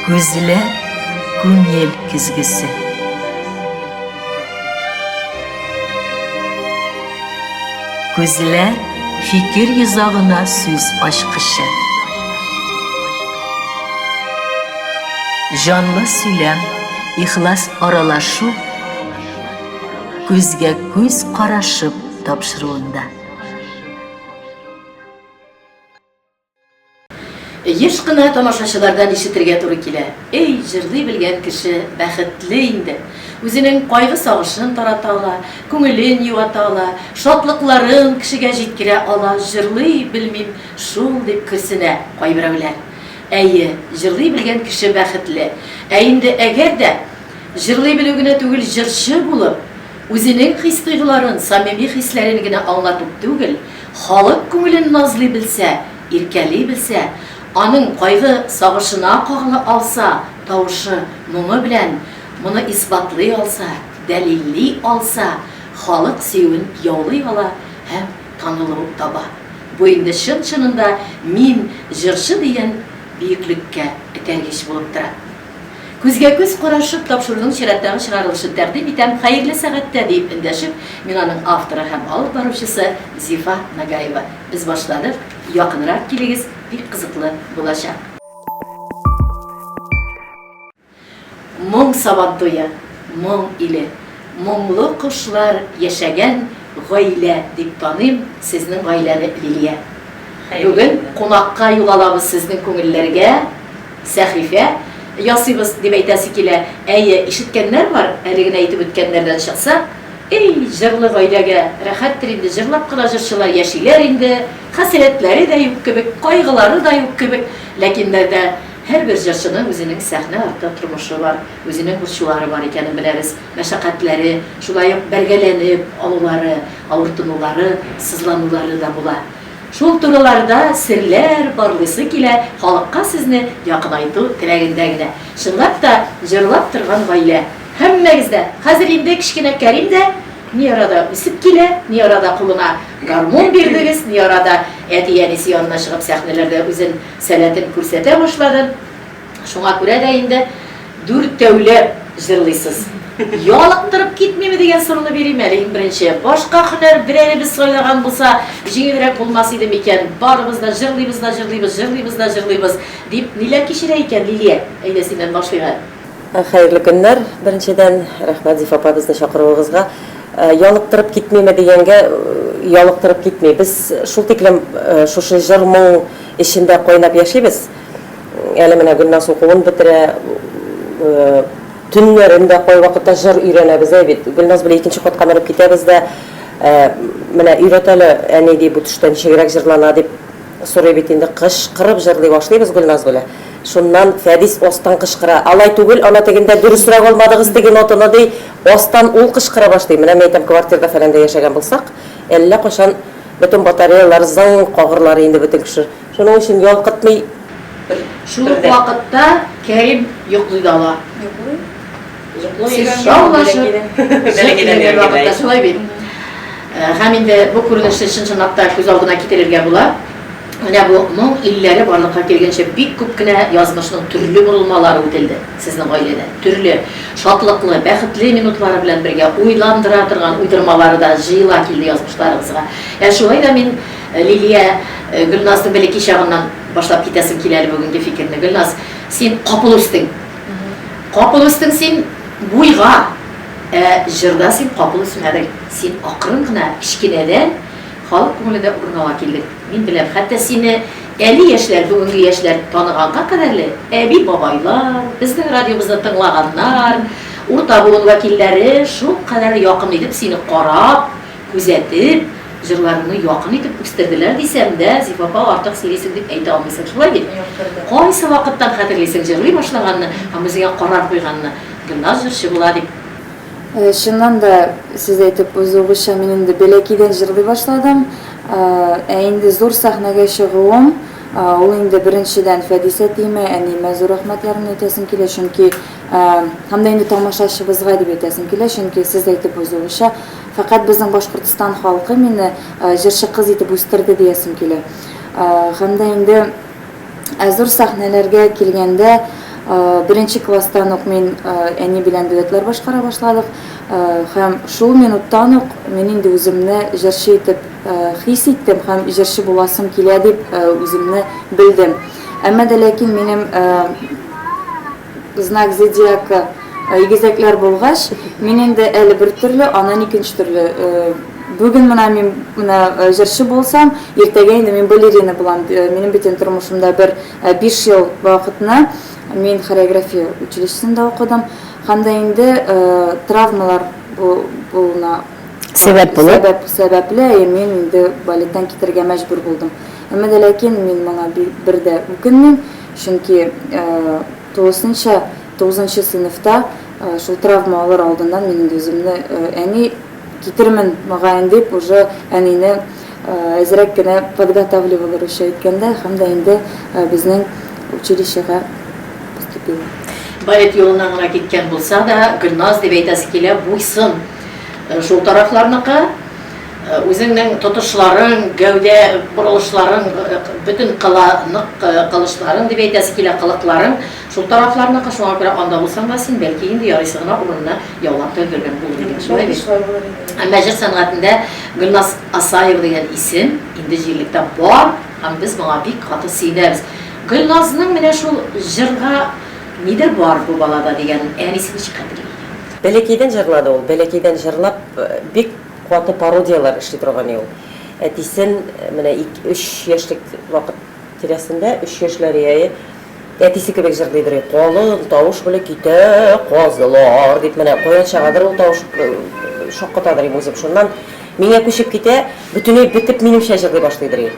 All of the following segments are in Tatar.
Күзләр күңел көзгесе. Күзләр фикер йозагына сүз ачкычы. Җанлы сөйләм, ихлас аралашу күзгә күз карашып тапшыруында. Еш кына тамашачылардан ишетергә туры килә, Эй, җырлый белгән кеше бәхетле инде! Үзенең кайгы-сагышын тарата ала, күңелен юата ала, шатлыкларын кешегә җиткерә ала, җырлый белмим шул, дип көрсенә кайберәүләр. Әйе, җырлый белгән кеше бәхетле. Ә инде әгәр дә җырлый белү генә түгел, җырчы булып, үзенең хис-тойгыларын, самими хисләрен генә аңлатып түгел, халык күңелен назлый белсә, Иркәли белсә, аның кайгы-сагышына кагыла алса, тавышы, моңы белән моны исбатлый алса, дәлилли алса, халык сөюен яулый ала һәм танылу таба. Бу инде чын-чынында мин, җырчы дигән бөеклеккә этәргеч булып тора. Күзгә-күз карашып тапшыруның чираттагы чыгарылышын тәкъдим итәм, Хәерле сәгатьтә! диеп эндәшеп, мин аның авторы һәм алып баручысы Зифа Нагаева. Без башладык, якынрак килегез, бик кызыклы булачак. Моң Сабантуе, моң иле, моңлы кошлар яшәгән гаилә дип таныйм сезнең гаиләне, Лилия. Бүген кунакка юл алабыз сезнең күңелләргә. Сәхифә ясыйбыз, дип әйтәсе килә. Әйе, ишеткәннәр бар, әле генә әйтеп үткәннәрдән чыксак, Эй, җырлы гаиләгә рәхәттер инде, җырлап кына җырчылар яшиләр инде, хәсрәтләре дә юк кебек, кайгылары да юк кебек. Ләкин дә дә һәрбер җырчының үзенең сәхнә арты тормышы бар, үзенең борчулары бар икәнен беләбез, мәшәкатьләре, шулай ук бәргәләнеп алулары, авыртынулары, сызланулары да була. Шул турыларда серләр барлыйсы килә, халыкка сезне якынайту теләгендә генә. Чынлап та, җырлап торган гаилә. Һәммәгез дә! Хәзер инде кечкенә Кәрим дә ни арада үсеп килә, ни арада кулына гармун бирдегез, ни арада әти-әнисе янына чыгып сәхнәләрдә үзен сәләтен күрсәтә башлады. Шуңа күрә дә инде дүртәүләп җырлыйсыз. Ялыктырып китмиме дигән соруны бирим әле иң беренче. Башка һөнәр берәребез сайлаган булса, җиңелрәк булмас иде микән? Барыбыз да җырлыйбыз да җырлыйбыз, җырлыйбыз да җырлыйбыз, дип ниләр кичерә икән Лилия? Әйдә, синнән башлыйк әле. Хәерле көннәр, беренчедән. Рәхмәт, Зифа апа, безне чакыруыгызга. Ялыктырып китмиме дигәнгә, ялыктырып китми. Без шул тиклем шушы җыр-моң эчендә кайнап яшибез. Әле менә Гөлназ укуын бетерә. Төннәрен дә кайвакытта җыр өйрәнәбез, әй бит. Гөлназ белән икенче катка менеп китәбез дә, менә өйрәт әле, әни, ди, бу төштә ничегрәк җырлана, дип сорый бит инде. Кычкырып җырлый башлыйбыз Гөлназ белән. Шуннан Фәдис астан кычкыра. Алай түгел, ана тегендә дөресрәк алмадыгыз теге нотаны, ди. Астан ул кычкыра башлый. Менә мин әйтәм, квартирда-фәләндә яшәгән булсак, әллә кайчан бөтен батареялар зың кагырлар инде бөтен кеше. Шуның өчен ялкытмый бер Шул ук бер дә. вакытта Кәрим йоклый да ала. Йоклый. Йоклый, Сөйләнгән шаулашып, Бәләкәйдән. җыр Бәләкәйдән өйрәнгән өйрәнгән, вакытта, әйе. шулай бит? Һәм инде бу күренешне чын-чынлап та күз алдына китерергә була. Менә бу моң илләре барлыкка килгәнче бик күп кенә язмышның төрле борылмалары үтелде сезнең гаиләдә. Төрле шатлыклы, бәхетле минутлары белән бергә уйландыра торган уйдырмалары да җыела килде язмышларыгызга. Ә шулай да мин Лилия, Гөлназның бәләкәй чагыннан башлап китәсем килә әле бүгенге фикерне. Гөлназ, син капыл үстең. Капыл үстең син буйга. Ә җырда син капыл үсмәдең. Син акрын гына, кечкенәдән халык күңелендә урын ала килдең. Мин беләм, хәтта сине әле яшьләр, бүгенге яшьләр таныганга кадәрле әби-бабайлар, безнең радиобызны тыңлаганнар, урта буын вәкилләре шулкадәр якын итеп сине карап, Күзәтеп, җырларыңны якын итеп үстерделәр дисәм дә, Зифа апа, артык сөйлисең дип әйтә алмыйсың, шулай бит? Кайсы вакыттан хәтерлисең җырлый башлаганны һәм үзеңә карар куйганны, Гөлназ җырчы була дип? Чыннан да, сез әйтеп узуыгызча, мин инде бәләкәйдән җырлый башладым. Ә инде зур сәхнәгә чыгуым, ул инде беренчедән Фәдис әтиемә, әниемә зур рәхмәтләремне әйтәсем килә, чөнки һәм дә инде тамашачыбызга дип әйтәсем килә, чөнки сез әйтеп узуыгызча, Фәкать безнең Башкортстан халкы мине җырчы кыз итеп үстерде диясем килә. Һәм дә инде ә зур сәхнәләргә килгәндә, Беренче класстан ук мин әни белән дуэтлар башкара башладык. Һәм шул минуттан ук мин инде үземне җырчы итеп хис иттем һәм җырчы буласым килә дип үземне белдем. Әмма дә ләкин минем знак зодиака игезәкләр булгач, мин инде әле бер төрле, аннан икенче төрле. Бүген менә мин менә җырчы булсам, иртәгә инде мин балерина булам. Минем бит инде тормышымда бер 5 ел вакытны мин хореография училищесында укыдым. Һәм дә инде травмалар булуына сәбәп булып, сәбәп сәбәпле мин инде балеттан китәргә мәҗбүр булдым. Әмма дә ләкин мин моңа бер дә үкенмим, чөнки тулысынча тугызынчы сыйныфта шул травма алыр алдыннан мин инде үземне әни китермен мөгаен дип уже әнине әзрәк кенә подготавливал русча әйткәндә һәм дә инде безнең училищега поступила. Балет юлыннан гына киткән булса да, Гөлназ дип әйтәсе килә, буй-сын шул тарафларныкы. Үзеңнең тотышларың, гәүдә борылышларың, бөтен кыланык кылышларың дип әйтәсе килә, кылыкларың шул тарафларныкы. Шуңа күрә анда булсаң да, син бәлки инде ярыйсы гына урынны яулап та өлгергән булыр идең, шулай бит? Әмма җыр сәнгатендә Гөлназ Асаева дигән исем инде җирлектә бар һәм без моңа бик каты сөенәбез. Гөлназның менә шул җырга нидер бар бу балада дигәнен әнисе ничек хәтерли икән? Бәләкәйдән җырлады ул, бәләкәйдән җырлап, бик Каты пародияләр эшли торган ул. Әтисен менә ик, өч яшьлек вакыт тирәсендә, өч яшьләр яе, әтисе кебек җырлыйдыр. Калын тавыш белән китә казылар дип менә каян чыгадыр ул тавыш, шаккатадыр им үзем. Шуннан миңа күчеп китә, бөтенләй бетеп минемчә җырлый башлыйдыр.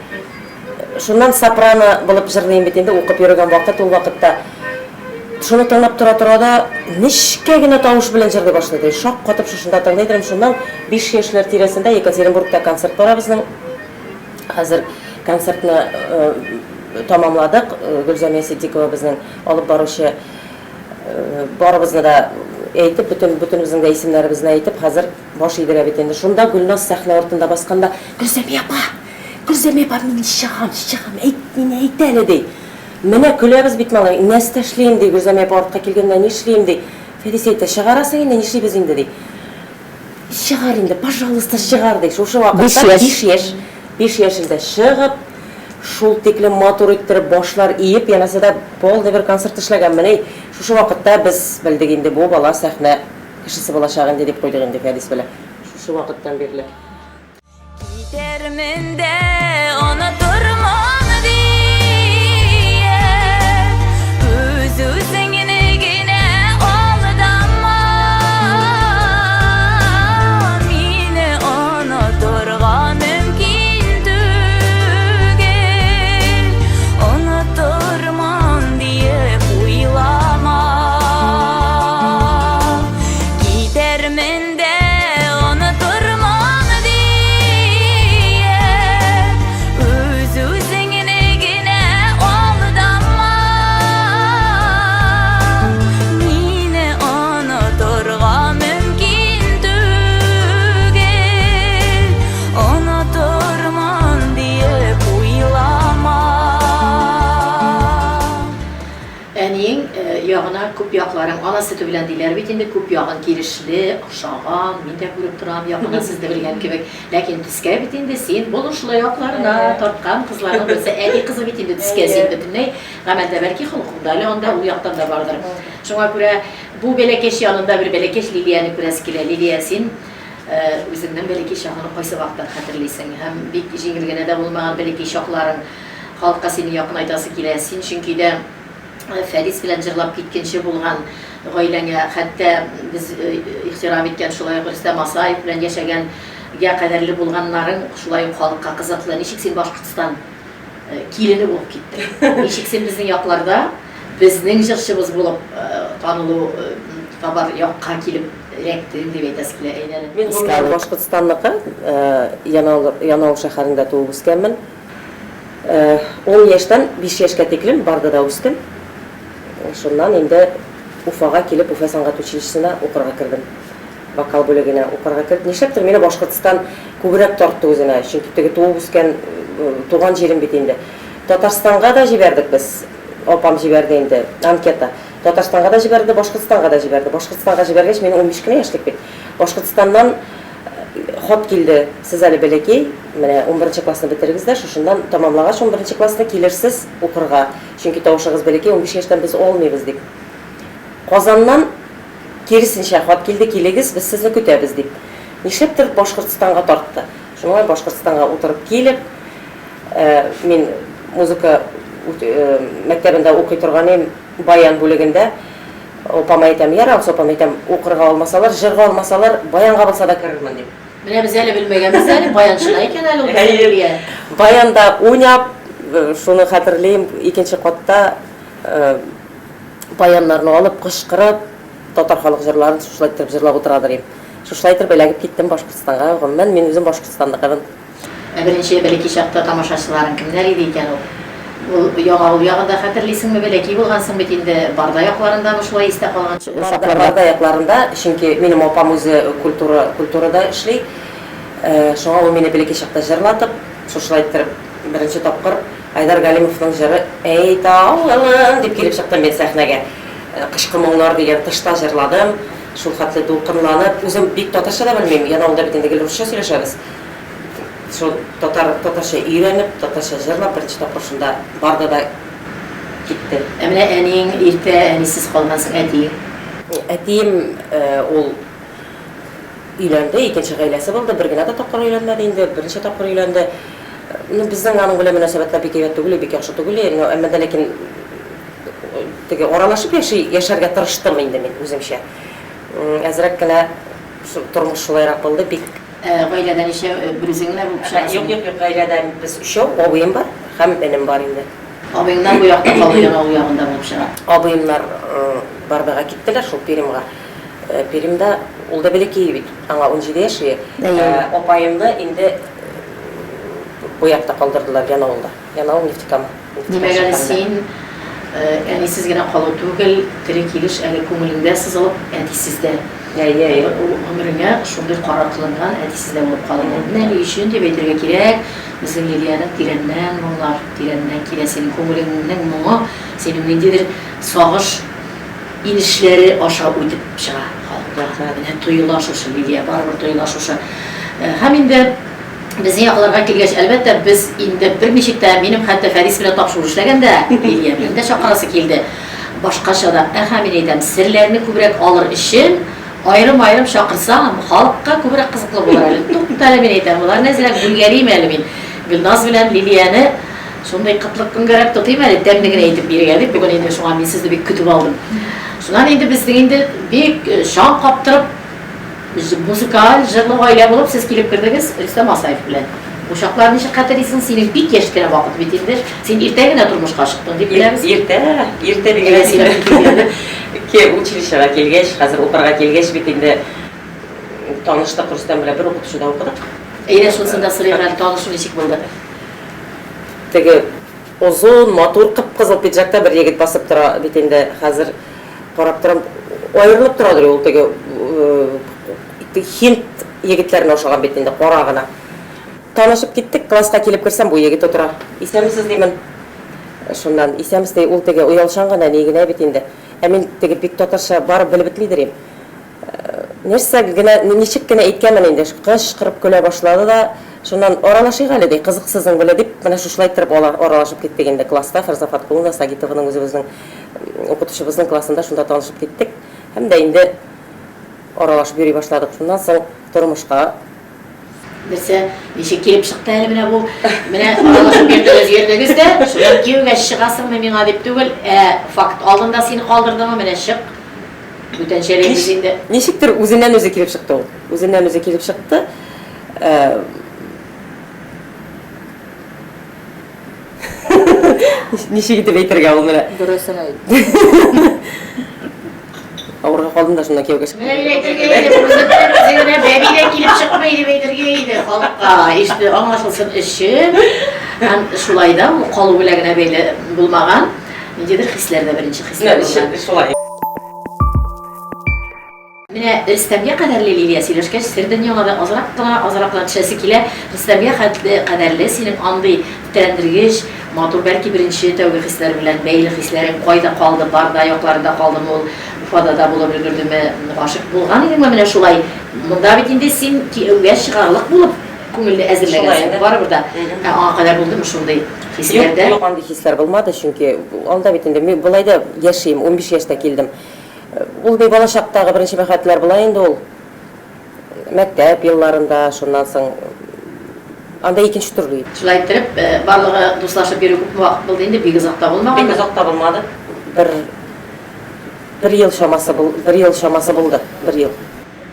Шуннан сопрано булып җырлыйм бит инде, укып йөрегән вакыт ул вакытта. Шуны тыңлап тора-тора да, нечкә генә тавыш белән җырлый башлый, ди. Шаккатып шушында тыңлыйдырым. Шуннан 5 яшьләр тирәсендә Екатеринбургта концерт бара безнең. Хәзер концертны тамамладык. Гөлзәмия Ситдикова безнең алып баручы барыбызны да әйтеп, бөтен бөтенебезнең дә исемнәребезне әйтеп, хәзер баш идерә бит инде. Шунда Гөлназ сәхнә артында басканда, Гөлзәмия апа! Гөлзәмия апа, мин чыгам, чыгам, әйт, мине әйт әле, ди. Менә көләбез бит, малай, нәрсә эшлим, ди, Гөлзәмия апа артка килгәндә, нишлим, ди. Фәдис әйтә, чыгарасың инде, нишлибез инде, ди. Чыгар инде, пожалуйста, чыгар, ди. Шушы вакытта 5 яшь, 5 яшендә чыгып, шул тиклем матур иттереп башлар иеп, янәсе дә полный бер концерт эшләгән. Менә шушы вакытта без белдек инде, бу бала сәхнә кешесе булачак инде, дип куйдык инде Фәдис белән. Шушы вакыттан бирле. Китәрмен дә онытырмын диеп, үз-үзеңне генә алдама. Мине онытырга мөмкин түгел, онытырмын диеп уйлама. Китәрмен дә онытырмын диеп, үз-үзеңне генә алдама. Мине онытырга мөмкин түгел, онытырмын диеп уйлама. Әниең ягына күп якларың, ана сөте белән диләр бит инде, күп ягың килешле, охшаган, мин дә күреп торам, якыннан сезне белгән кебек. Ләкин төскә бит инде син булышлы якларына тарткан кызларның берсе. Әни кызы бит инде төскә син бөтенләй. Гамәлдә бәлки холкың да әле анда ул яктан да бардыр. Шуңа күрә бу бәләкәч янында бер бәләкәч Лилияне күрәсе килә. Лилия, син үзеңнең бәләкәй чагыңны кайсы вакыттан хәтерлисең? Һәм бик җиңел генә дә булмаган бәләкәй чакларың. Халыкка сине якынайтасы килә. Син чөнки дә Фәдис белән җырлап киткенче булган гаиләңә, хәтта без ихтирам иткән шулай ук Рөстәм Асаев белән яшәгән гә кадәрле булганнарың шулай ук халыкка кызыклы. Ничек син Башкортстан килене булып киттең? Ничек син безнең якларда безнең җырчыбыз булып танылу табар якка килеп эләктең дип әйтәсе килә. Әйдә әле. Мин гомумән Башкортстанныкы, Янаул шәһәрендә туып үскәнмен. Ун яшьтән биш яшькә тиклем Бардада үстем. Шуннан инде Уфага килеп, Уфа сәнгать училищесына укырга кердем. Вокал бүлегенә укырга кереп, нишләптер мине Башкортстан күбрәк тартты үзенә, чөнки теге туып үскән, туган җирем бит инде. Татарстанга да җибәрдек без. Апам җибәрде инде анкета. Татарстанга да җибәрде, Башкортстанга да җибәрде. Башкортстанга җибәргәч, минем 15 кенә яшьлек бит. Башкортстаннан хат килде, сез әле бәләкәй, менә унберенче классны бетерегез дә, шушыннан тәмамлагач унберенче классны килерсез укырга, чөнки тавышыгыз бәләкәй, 15 яшьтән без алмыйбыз, дип. Казаннан киресенчә хат килде, килегез, без сезне көтәбез, дип. Нишләптер Башкортстанга тартты. Шуңа белән Башкортстанга утырып килеп, мин музыка мәктәбендә укый торган идем, баян бүлегендә. Апама әйтәм, ярар, Алсу апам, әйтәм, укырга алмасалар, җырга алмасалар, баянга булса да керермен, дим. Менә без әле белмәгәнбез әле, баянчы да икән әле ул безнең Лилия. Баянда уйнап, шуны хәтерлим, икенче катта баяннарны алып, кычкырып, татар халык җырларын шушылай иттереп җырлап утырадыр идем. Шушылай иттереп эләгеп киттем Башкортстанга. Гомумән, мин үзем Башкортстанныкы. Ә беренче бәләкәй чакта тамашачыларың кемнәр иде икән ул? Ул Яңавыл ягында хәтерлисеңме, бәләкәй булгансың бит инде, Барда якларындамы шулай истә калган чаклар? Барда якларында, чөнки минем апам үзе культура, культурада эшли. Шуңа ул мине бәләкәй чакта җырлатып, шушылай иттереп беренче тапкыр Айдар Галимовның җыры Әйт авылым дип килеп чыктым мин сәхнәгә. Кышкы моңнар дигән тышта җырладым. Шул хәтле дулкынланып, үзем бик татарча да белмим, Янаулда бит инде гел русча сөйләшәбез. Шул татар, татарча өйрәнеп, татарча җырлап, беренче тапкыр шунда барды да китте. Ә менә әниең иртә әнисез калгансың, әтиең? Әтием ул өйләнде, икенче гаиләсе булды, бер генә дә тапкыр өйләнмәде инде, берничә тапкыр өйләнде. Ну, безнең аның белән мөнәсәбәтләр бик әйбәт түгел, бик яхшы түгел, но әмма дә ләкин теге аралашып яши, яшәргә тырыштым инде мин үземчә. Әзрәк кенә тормыш шулайрак булды, бик Ә гаиләдә ничә, берүзең генә булып чыгасыңмы? Юк, юк, юк, гаиләдә без өчәү, абыем бар һәм энем бар инде. Абыеңнар бу якта калды, Яңавыл ягында булып чыга. Абыемнар Бардага киттеләр, шул Пермьга. Пермьда ул да бәләкәе бит, аңа 17 яшь ие. Апаемны инде бу якта калдырдылар, Янаулда. Янаул, Нефтекама. Димәк, әле син әнисез генә калу түгел, тере килеш әле күңелеңдә сызылып, әтисез дә. Әйе, әйе. Ул гомереңә шундый карар кылынган, әтисез дә булып калдың. Менә ни өчен дип әйтергә кирәк, безнең Лилиянең тирәннән моңнар, тирәннән килә синең күңелеңнең моңы, синең ниндидер сагыш инешләре аша үтеп чыга халыкка. Менә тоела шушы, Лилия, барыбер тоела шушы. Һәм инде Безнең якларга килгәч, әлбәттә, без инде берничек тә, минем хәтта Фәрис белән тапшыру эшләгәндә, Лилия мине дә чакырасы килде. Башкача да, әһә, мин әйтәм, серләрне күбрәк алыр өчен, аерым-аерым чакырсаң, халыкка күбрәк кызыклы булыр әле. Тукта әле, мин әйтәм, боларны әзрәк бүлгәлим әле мин. Гөлназ белән Лилияне шундый кытлык көнгәрәк тотыйм әле, тәмле генә итеп бирергә дип, бүген инде шуңа мин сезне бик көтеп алдым. Шуннан инде безнең инде бик чаң каптырып, Музыкаль, җырлы гаилә булып сез килеп кердегез Рөстәм Асаев белән. Бу чаклар ничек хәтерлисең? Синең бик яшь кенә вакыт бит инде. Син иртә генә тормышка чыктың дип беләбез. Иртә, иртә бигрәк. Ке училищега килгәч, хәзер укырга килгәч бит инде таныштык Рөстәм белән, бер укытучыда укыдык. Әйдә, шунысын да сорыйк әле, танышу ничек булды? Теге озын, матур, кып-кызыл пиджакта бер егет басып тора бит инде хәзер. Карап торам, аерылып торадыр ул теге һинд егетләренә ошаган бит инде, кара гына. Танышып киттек, класска килеп керсәм, бу егет утыра. Исәнмесез, димен. Шуннан, исәнмесез, ди, ул теге оялчан гына, ни генә бит инде. Ә мин теге бик татарча барып белеп бетмидер идем. Нәрсә генә, ничек кенә әйткәнмен инде, кычкырып көлә башлады да, шуннан аралашыйк әле, ди, кызык сезнең белән, дип, менә шушылай иттереп аралашып киттек инде класста, Фәрза Фаткулловна Сагитованың үзебезнең укытучыбызның классында шунда танышып киттек һәм дә инде аралашып йөри башладык. Шуннан соң тормышка. Нәрсә, ничек килеп чыкты әле менә бу? Менә аралашып йөрдегез, йөрдегез дә, шуннан кияүгә чыгасыңмы миңа дип түгел, ә факт алдында сине калдырдымы, менә чык. Бүтәнчәләйбез инде. Ничектер үзеннән-үзе килеп чыкты ул. Үзеннән-үзе килеп чыкты. Ничек итеп әйтергә ул менә? Дөресен әйт. Авырга калдым да шуннан кияүгә чыктым. Менә мин әйтергә иде, үзе белән үзе генә бәби дә килеп чыкмый дип әйтергә иде халыкка. Иште аңлашылсын өчен. Һәм шулай да ул калу белән генә бәйле булмаган. Ниндидер хисләр дә беренче хисләр булган. Шулай. Менә Менә Рөстәмгә кадәрле Лилия сөйләшкәч, сер дөньяңа да азрак кына, азрак кына төшәсе килә. Рөстәмгә хәтле кадәрле синең андый тетрәндергеч, матур, бәлки беренче тәүге хисләр белән бәйле хисләрең кайда калды, Барда якларында калдымы ул, Уфада да булып өлгердеме, гашыйк булган идеңме менә шулай? Монда бит инде син кияүгә чыгарлык булып күңелне әзерләгәнсең, барыбер дә. Ә аңа кадәр булдымы шундый хисләр дә? Юк, юк, андый хисләр булмады, чөнки анда бит инде мин болай да яшим, 15 яшьтә килдем. Ул ни балачактагы беренче мәхәббәтләр була инде ул. Мәктәп елларында, шуннан соң анда икенче төрле иде. Шулай иттереп, барлыгы дуслашып йөрү күпме вакыт булды инде? Бик озак та булмагандыр. Бик озак та булмады. Бер бер ел чамасы бер ел чамасы булды, бер ел.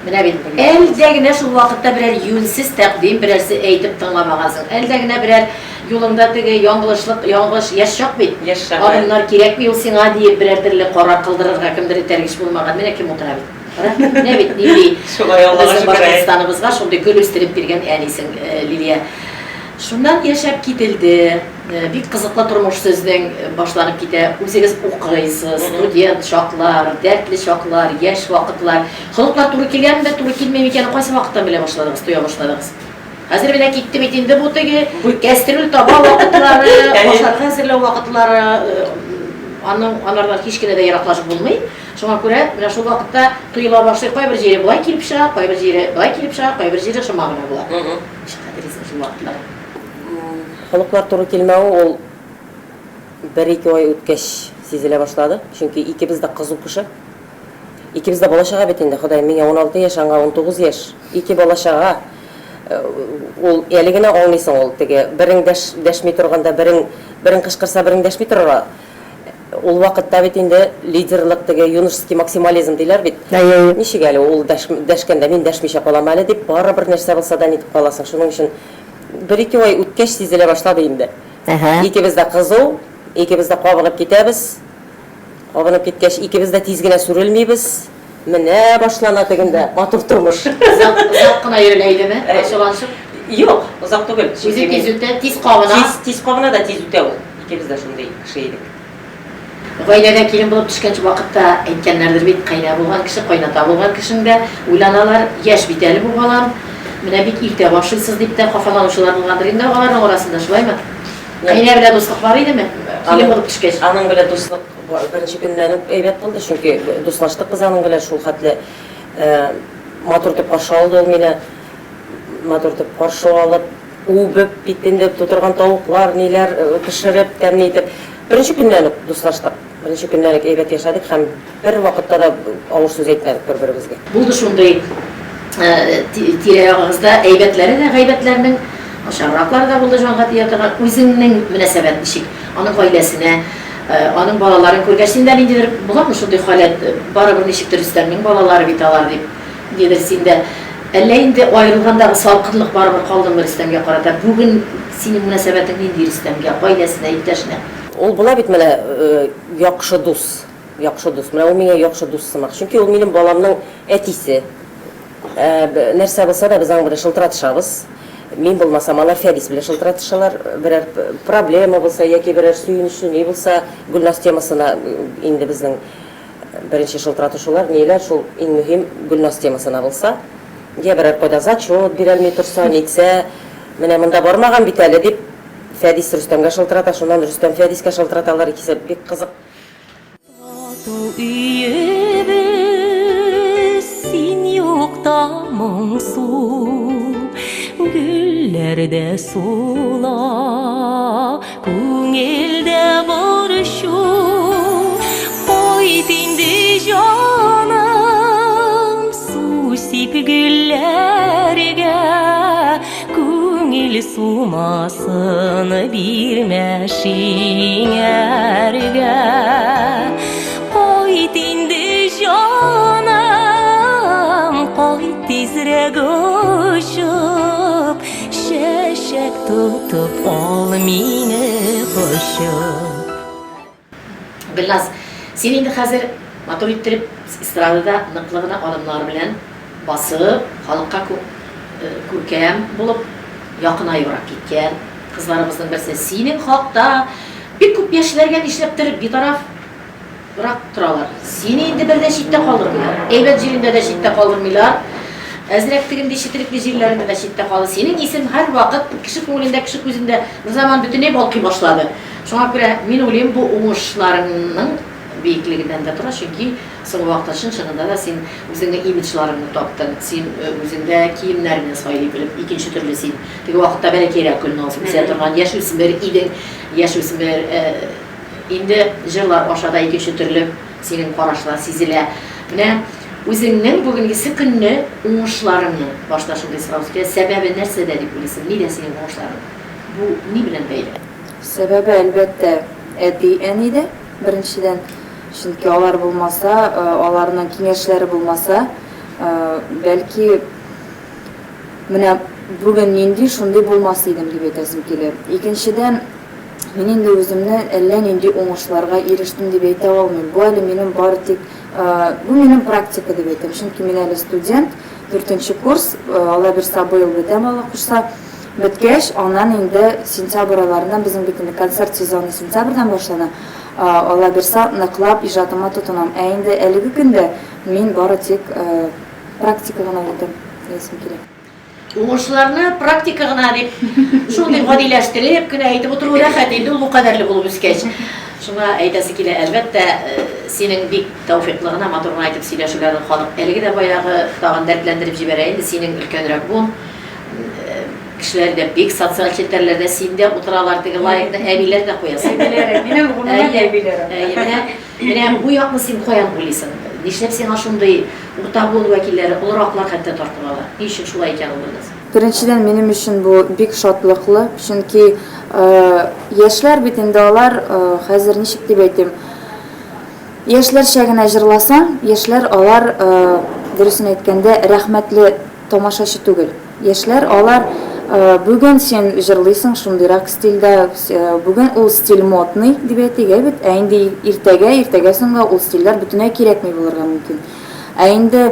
Менә бит, әлдә генә шул вакытта берәр юньсез тәкъдим берәрсе әйтеп тыңламагансың, әлдә генә берәр юлыңда теге яңгылышлык, яңгылыш, яшь чак бит, Яшь чак, адымнар кирәкми ул сиңа диеп берәр төрле карар кылдырырга кемдер этәргеч булмаган. Менә кем утыра бит. Кара, менә бит нинди Шулай, Аллага безнең шөкер, әй. Башкортстаныбызга шундый гөл үстереп биргән әнисең, Лилия. Шуннан яшәп кителде. Бик кызыклы тормыш сезнең башланып китә. Үзегез укыйсыз, студент чаклар, дәртле чаклар, яшь вакытлар. Холыклар туры килгәнме, туры килмиме икәнен кайсы вакыттан белә башладыгыз, тоя башладыгыз? Хәзер менә китте бит инде бу теге кәстрүл таба вакытлары, ашарга әзерләү вакытлары, аның анардан һич кенә дә ераклашып булмый. Шуңа күрә менә шул вакытта тоела башлый, кайбер җире болай килеп чыга, кайбер җире болай килеп чыга, кайбер җире шома гына була. Ничек хәтерлисең шул вакытларны? Холыклар туры килмәве ул бер-ике ай үткәч сизелә башлады. Чөнки икебез дә кызу кеше. Икебез дә бала-чага бит инде, Ходаем, миңа 16 яшь, аңа 19 яшь. Ике бала-чага. Ул әле генә аңлыйсың ул теге берең дәш, дәшми торганда, берең, берең кычкырса, берең дәшми торырга. Ул вакытта бит инде лидерлык теге юношеский максимализм диләр бит. Әйе. Ничек әле ул дәш, дәшкәндә мин дәшмичә калам әле дип, барыбер нәрсә булса да нитеп каласың. Шуның өчен Бер-ике ай үткәч сизелә башлады инде. Икебез дә кызу, икебез дә кабынып китәбез. Кабынып киткәч, икебез дә тиз генә сүрелмибез. Менә башлана тегендә матур тормыш. Озак, озак кына йөрелә идеме, ачуланышып? Юк, озак түгел. Үзе тиз үтә, тиз кабына. Тиз, тиз кабына да тиз үтә ул. Икебез дә шундый кеше идек. Гаиләгә килен булып төшкәнче вакытта әйткәннәрдер бит, кайнә булган кеше, кайната булган кешең дә уйланалар, яшь бит әле бу балам, менә бик иртә башлыйсыз дип тә хафаланучылар булгандыр инде аларның арасында, шулаймы? Кайнә белән дуслык бар идеме, килен булып төшкәч? Аның белән дуслык беренче көннән үк әйбәт булды, чөнки дуслаштык без аның белән шул хәтле матур итеп каршы алды ул мине, матур итеп каршы алып, Үбеп бит инде, тутырган тавыклар, ниләр пешереп, тәмле итеп. Беренче көннән үк дуслаштык. Беренче көннән үк әйбәт яшәдек һәм бервакытта да авыр сүз әйтмәдек бер-беребезгә. Булды шундый тирә-ягыгызда әйбәтләре дә, гайбәтләрнең начарраклары да булды җанга тия торган. Үзеңнең мөнәсәбәт ничек? Аның гаиләсенә, аның балаларын күргәч, синдә ниндидер буламы шундый халәт, барыбер ничектер Рөстәмнең балалары бит алар дип? Нидер синдә. Әллә инде аерылгандагы салкынлык барыбер калдымы Рөстәмгә карата? Бүген синең мөнәсәбәтең нинди Рөстәмгә, гаиләсенә, иптәшенә? Ул була бит менә яхшы дус, яхшы дус. Менә ул миңа яхшы дус сымак. Чөнки ул минем баламның әтисе. Нәрсә булса да без аның белән шылтыратышабыз. Мин булмасам, алар Фәдис белән шылтыратышалар. Берәр проблема булса яки берәр сөенечле ни булса, Гөлназ темасына инде безнең Беренче шылтыратышулар, ниләр, шул иң мөһим Гөлназ темасына булса, йә берәр кайда зачет бирәлми торса, нитсә, менә монда бармаган бит әле, дип, Фәдис Рөстәмгә шылтырата, шуннан Рөстәм Фәдискә шылтыраталар, икесе бик кызык. Тату өебез син юкта моңсу, Гөлләр дә сула, Күңелдә борчу, кайт инде җаным, су сип гөлләргә, күңел сумасын бирмә шиңәргә. Кайт инде җаным, кайт тизрәк очып, Чәчәк тотып ал мине кочып. Гөлназ, син инде хәзер матур иттереп эстрадада ныклы гына адымнар белән басып, халыкка күркәм булып якынаебрак киткән кызларыбызның берсе. Синең хакта бик күп яшьләргә нишләптер битараф. Рак торалар. Сине инде бер дә читтә калдырмыйлар. Әйбәт җиреңдә дә читтә калдырмыйлар. Әзрәк тегенди четерекле җирләреңдә дә читтә калды. Синең исем һәрвакыт кеше күңелендә, кеше күзендә бер заман бөтенләй балкый башлады. Шуңа күрә мин уйлыйм, бу уңышларыңның биеклегеннән дә тора, чөнки соңгы вакытта чын-чынында да син үзеңнең имиджларыңны таптың, син үзең дә киемнәрне сайлый белеп, икенче төрле син. Теге вакытта бәләкәйрәк Гөлназ үсә торган яшүсмер идең, яшүсмер Инде җырлар аша да икенче төрле синең карашлар сизелә. Менә үзеңнең бүгенгесе көнне уңышларыңның, башта шундый сорау килә, сәбәбе нәрсәдә дип уйлыйсың? Нидә синең уңышларың? Бу ни белән бәйле? Сәбәбе, әлбәттә, әти-әнидә, беренчедән. Чөнки алар булмаса, аларның киңәшләре булмаса, бәлки, менә бүген нинди, шундый булмас идем дип әйтәсем килә. Икенчедән, Мин инде үземне әллә нинди уңышларга ирештем дип әйтә алмыйм. Бу әле минем бары тик, бу минем практика дип әйтәм. Чөнки мин әле студент, дүртенче курс, Алла бирса, быел бетәм, Алла кушса. Беткәч, аннан инде сентябрь айларыннан, безнең бит инде концерт сезоны сентябрьдән башлана, Алла бирса, ныклап иҗатыма тотынам. Ә инде әлеге көндә мин бары тик практика гына үтәм, диясем килә. Уңышларны практика гына дип, шундый гадиләштереп кенә әйтеп утыру рәхәт инде ул бу кадәрле булып үскәч. Шуңа әйтәсе килә, әлбәттә, синең бик тәүфыйклы гына, матур гына итеп сөйләшүләрең халык әлеге дә баягы тагын дәртләндереп җибәрә инде, синең өлкәнрәк буын кешеләре дә бик социаль челтәрләрдә син дә утыралар, теге лайкны әбиләр дә куясың. Әбиләрем, минем гомумән әбиләрем. Әйе, менә Менә бу якны син каян уйлыйсың? Нишләп сиңа шундый урта буын вәкилләре, олыраклар хәтта тартып ала? Ни өчен шулай икән ул, Гөлназ? Беренчедән, минем өчен бу бик шатлыклы, чөнки яшьләр бит инде алар хәзер ничек дип әйтим, яшьләрчә генә җырласаң, яшьләр алар, дөресен әйткәндә, рәхмәтле тамашачы түгел. Яшьләр алар бүген син җырлыйсың шундыйрак стильдә, бүген ул стиль модный дип әйтик, әй бит, ә инде иртәгә, иртәгә соңга ул стильләр бөтенләй кирәкми булырга мөмкин. Ә инде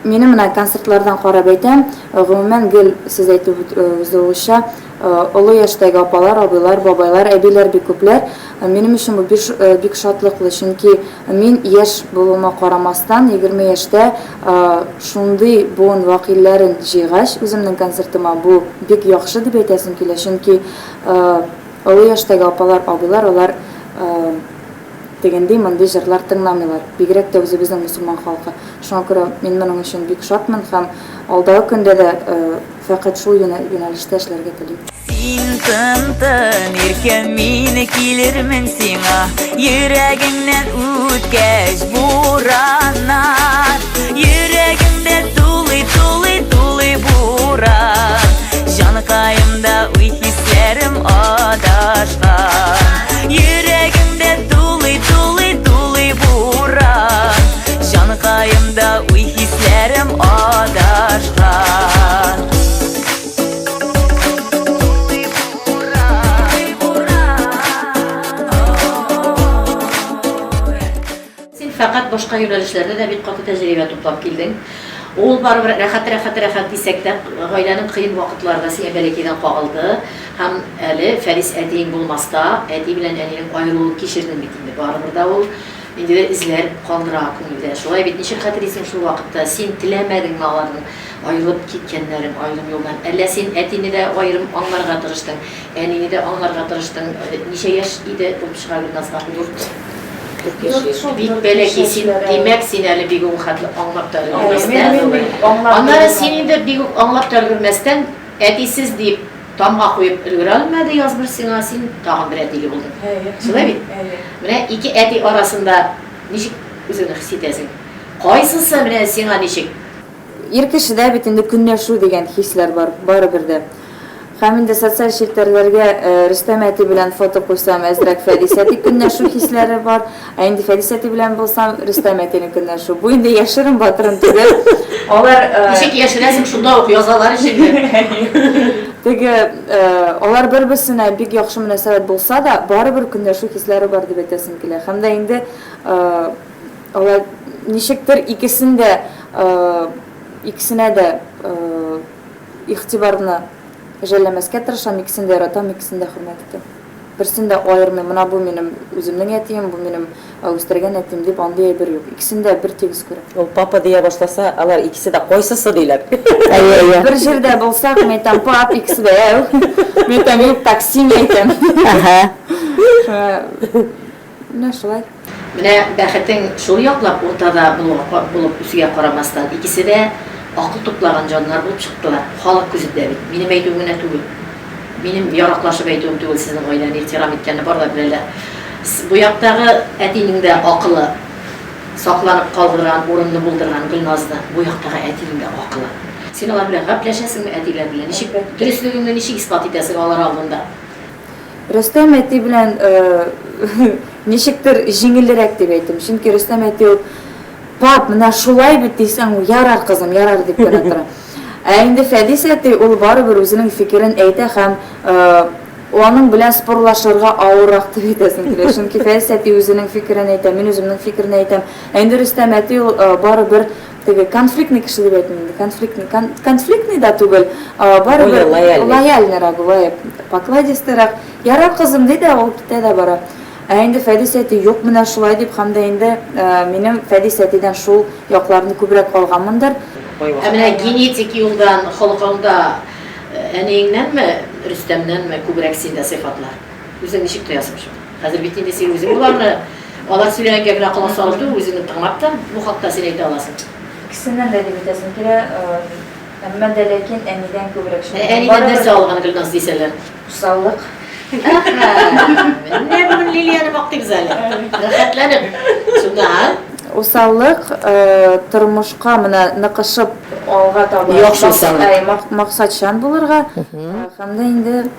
минем менә концертлардан карап әйтәм, гомумән гел сез әйтеп узуыгызча, Олы яшьтәге апалар, абыйлар, бабайлар, әбиләр бик күпләр. Минем өчен бу бик шатлыклы, чөнки мин яшь булуыма карамастан, 20 яшьтә шундый буын вәкилләрен җыйгач үземнең концертыма, бу бик яхшы дип әйтәсем килә, чөнки олы яшьтәге апалар, абыйлар, алар тегенди-мондый җырлар тыңламыйлар, бигрәк тә үзебезнең мөселман халкы. Шуңа күрә мин моның өчен бик шатмын һәм алдагы көндә дә Фәкать шул юнәлештә эшләргә телим. Син тын-тын иркәм, мин килермен сиңа, Йөрәгеңнән үткәч бураннар. Йөрәгемдә тулый, тулый, тулый буран, Җанкаемда уй-хисләрем адашкан. Йөрәгемдә тулый, тулый, тулый буран, Җанкаемда уй-хисләрем адашкан. Син фәкать башка юнәлешләрдә дә бик каты тәҗрибә туплап килдең. Ул барыбер рәхәт, рәхәт, рәхәт дисәк тә, гаиләнең кыен вакытлары да сиңа бәләкәйдән кагылды. Һәм әле Фәнис әтиең булмаста, әти белән әнинең аерылуын кичердең бит инде. Барыбер дә ул ниндидер эзләр калдыра күңелдә. Шулай бит, ничек хәтерлисең шул вакытта? Син теләмәдеңме аларның аерылып киткәннәрен, аерым юлдан? Әллә син әтине дә аерым аңларга тырыштың, әнине дә аңларга тырыштың? Ничә яшь иде булып чыга Гөлназга? Дүрт. Бик бәләкәй син, димәк, син әле бик үк хәтле аңлап та өлгермәстән. Аннары син инде бик үк аңлап та өлгермәстән, әтисез дип тамга куеп өлгерә алмады язмыш сиңа, син тагын бер әтиле булдың. Шулай бит? Менә ике әти арасында ничек үзеңне хис итәсең? Кайсысы менә сиңа ничек? Ир кешедә бит инде көнләшү дигән хисләр бар, барыбер дә. Һәм инде социаль челтәрләргә Рөстәм әти белән фото куйсам, әзрәк Фәдис әти көнләшү хисләре бар. Ә инде Фәдис әти белән булсам, Рөстәм әтине көнләшү. Бу инде яшерен батырын түгел. Алар Ничек яшерәсең, шунда ук язалар ич инде. Теге алар бер-берсенә бик яхшы мөнәсәбәт булса да, барыбер көнләшү хисләре бар дип әйтәсем килә. Һәм дә инде Алар ничектер икесен дә, икесенә дә игътибарны жәлләмәскә тырышам, икесен дә яратам, икесен дә хөрмәт итәм. Берсен дә аермыйм, менә бу минем үземнең әтием, бу минем үстергән әтием дип андый әйбер юк. Икесен дә бер тигез күрәм. Ул папа дия башласа, алар икесе дә кайсысы диләр. Әйе, әйе. Бер җирдә булсак, мин әйтәм, пап, икесе дә әү. Мин әйтәм, юк, такси, мин әйтәм. Әһә. Шуңа менә шулай. Менә бәхетең шул яклап уртада булуга булып үсүгә карамастан, икесе дә акыл туплаган җаннар булып чыктылар. Халык күзендә бит. Минем әйтүем генә түгел. Минем яраклашып әйтүем түгел, сезнең гаиләне ихтирам иткәнне бар да беләләр. Бу яктагы әтинең дә акылы сакланып калдырган, урынны булдырган Гөлназны, бу яктагы әтинең дә акылы. Син алар белән гәпләшәсеңме, әтиләр белән? Ничек, дөреслегеңне ничек исбат итәсең алар алдында? Рөстәм әти белән ничектер җиңелрәк дип әйтим. Чөнки Рөстәм әти ул, Пап, менә шулай бит дисәң, ул, ярар, кызым, ярар дип кенә тора. Ә инде Фәдис әти ул барыбер үзенең фикерен әйтә һәм аның белән спорлашырга авыррак дип әйтәсем килә. Чөнки Фәдис әти үзенең фикерен әйтә, мин үземнең фикерне әйтәм. Ә инде Рөстәм әти ул барыбер Теге конфликтный кеше дип әйтмим инде, конфликтный, кон, конфликтный да түгел, барыбер лояльныйрак, болай покладистыйрак. Ярар, кызым, ди дә, ул китә дә бара. Ә инде Фәдис әти, юк, менә шулай дип, һәм дә инде минем Фәдис әтидән шул якларны күбрәк алганмындыр. Ә менә генетик юлдан, холкыңда әниеңнәнме, Рөстәмнәнме күбрәк синдә сыйфатлар? Үзең ничек тоясың шуны? Хәзер бит инде син үзең боларны, алар сөйләгәнгә генә колак салып түгел, үзеңне тыңлап та бу хакта син әйтә аласың. Икесеннән дә дип әйтәсем килә, әмма дә ләкин әнидән күбрәк. Ә әнидән нәрсә алган Гөлназ дисәләр? Усаллык. Әһә, менә бүген Лилияне мактыйбыз әле. Рәхәтләнеп. Шуннан? Усаллык, тормышка менә ныкышып алга таба. Яхшы усаллык. Максатчан булырга һәм дә инде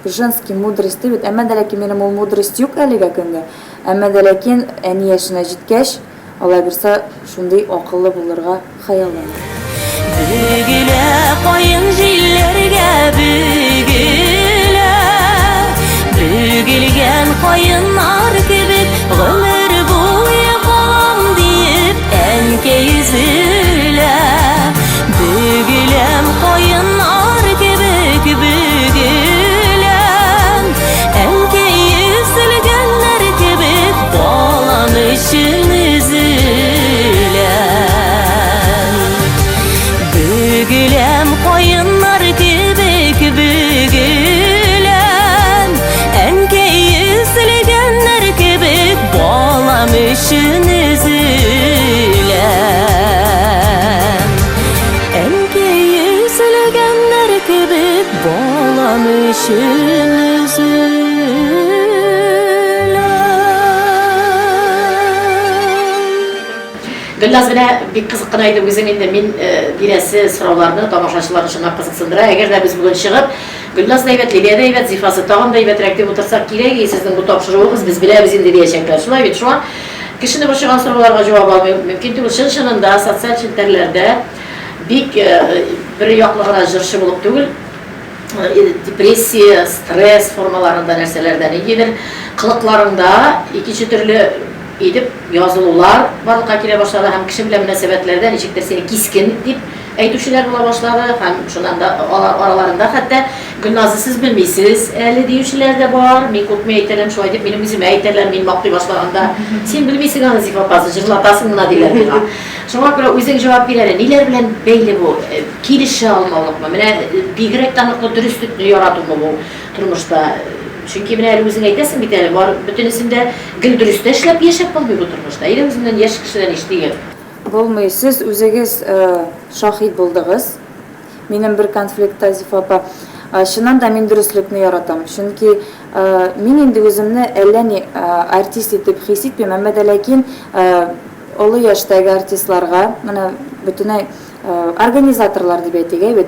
Женский мудрость ди бит, әмма дә ләкин минем ул мудрость юк әлегә көнгә. Әмма дә ләкин әни яшенә җиткәч, Алла бирса, шундый акыллы булырга хыялланам. Бөгелә каен җилләргә бөгелә, Бөгелгән каеннар кебек гомер буе калам диеп әнкәй өзелә. Бөгеләм каеннар кебек бөгеләм, Әнкәй өзелгәннәр кебек балам өчен өзеләм. Бөгеләм каеннар кебек бөгеләм, Әнкәй өзелгәннәр кебек балам өчен өзеләм. Әнкәй өзелгәннәр кебек балам өчен өзеләм. Гөлназ, менә бик кызык кына иде үзең инде мин бирәсе сорауларны тамашачыларны чынлап кызыксындыра. Әгәр дә без бүген чыгып, Гөлназ да әйбәт, Лилия дә әйбәт, Зифасы тагын да әйбәтрәк дип утырсак, кирәк и сезнең бу тапшыруыгыз, без беләбез инде диячәкләр. Шулай бит, шуңа кешене борчыган сорауларга җавап алмый мөмкин түгел. Чын-чынында социаль челтәрләрдә бик бер яклы гына җырчы булып түгел, депрессия, стресс формаларында нәрсәләрдә ниндидер кылыкларыңда икенче төрле итеп язылулар барлыкка килә башлады һәм кеше белән мөнәсәбәтләрдә ничектер сине кискен дип әйтүчеләр була башлады һәм шуннан да алар араларында хәтта Гөлназны сез белмисез әле диючеләр дә бар. Мин күпме әйтәләм шулай дип минем үземә әйтәләр, мин мактый башлаганда. Син белмисең аны, Зифа апасы, җырлатасың гына диләр миңа. Шуңа күрә үзең җавап бир әле, ниләр белән бәйле бу? Килешә алмаулыкмы? Менә бигрәк тә ныклы дөреслекне яратумы бу тормышта? Чөнки менә әле үзең әйтәсең бит әле, бар бөтенесен дә гел дөрестә эшләп яшәп булмый бу тормышта. Әйдә үзеңнән яшь кешедән ишетик әле. Булмый. Сез үзегез шаһит булдыгыз. Минем бер конфликтта, Зифа апа. Чыннан да мин дөреслекне яратам. Чөнки мин инде үземне әллә ни артист итеп хис итмим, әмма дә ләкин олы яшьтәге артистларга, менә бөтенләй организаторлар дип әйтик, әйбәт,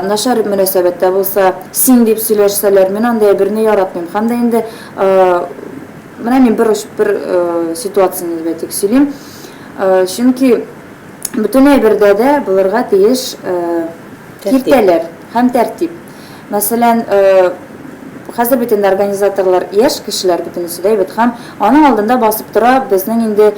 начар мөнәсәбәттә булса, син дип сөйләшсәләр, мин андый әйберне яратмыйм. Һәм дә инде менә мин бер бер ситуацияне дип әйтик сөйлим. Чөнки бөтен әйбердә дә булырга тиеш киртәләр һәм тәртип. Мәсәлән, хәзер бит инде организаторлар яшь кешеләр бөтенесе дә бит һәм аның алдында басып тора безнең инде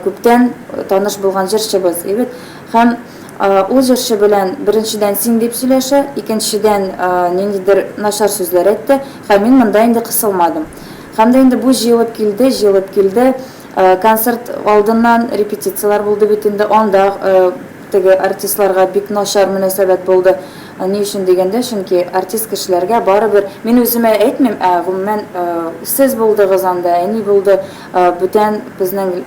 күптән таныш булган җырчыбыз, бит. Һәм Ул җырчы белән, беренчедән, син дип сөйләшә, икенчедән, ниндидер начар сүзләр әйтте, һәм мин монда инде кысылмадым. Һәм дә инде бу җыелып килде, җыелып килде. Концерт алдыннан репетицияләр булды бит инде, анда теге артистларга бик начар мөнәсәбәт булды. Ни өчен дигәндә, чөнки артист кешеләргә барыбер, мин үземә әйтмим, ә гомумән, сез булдыгыз анда, әни булды, бүтән безнең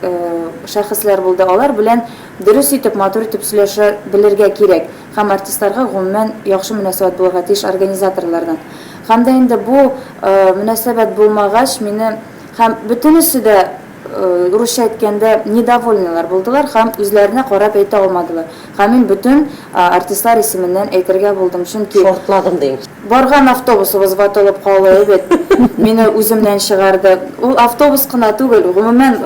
шәхесләр булды, алар белән Дөрес итеп, матур итеп сөйләшә белергә кирәк. Һәм артистларга гомумән яхшы мөнәсәбәт булырга тиеш организаторлардан. Һәм дә инде бу мөнәсәбәт булмагач, мине һәм бөтенесе дә, русча әйткәндә, недовольныйлар булдылар һәм үзләренә карап әйтә алмадылар. Һәм мин бөтен артистлар исеменнән әйтергә булдым, чөнки. Шартладым диң. Барган автобусыбыз ватылып калды бит. Мине үземнән чыгарды. Ул автобус кына түгел, гомумән,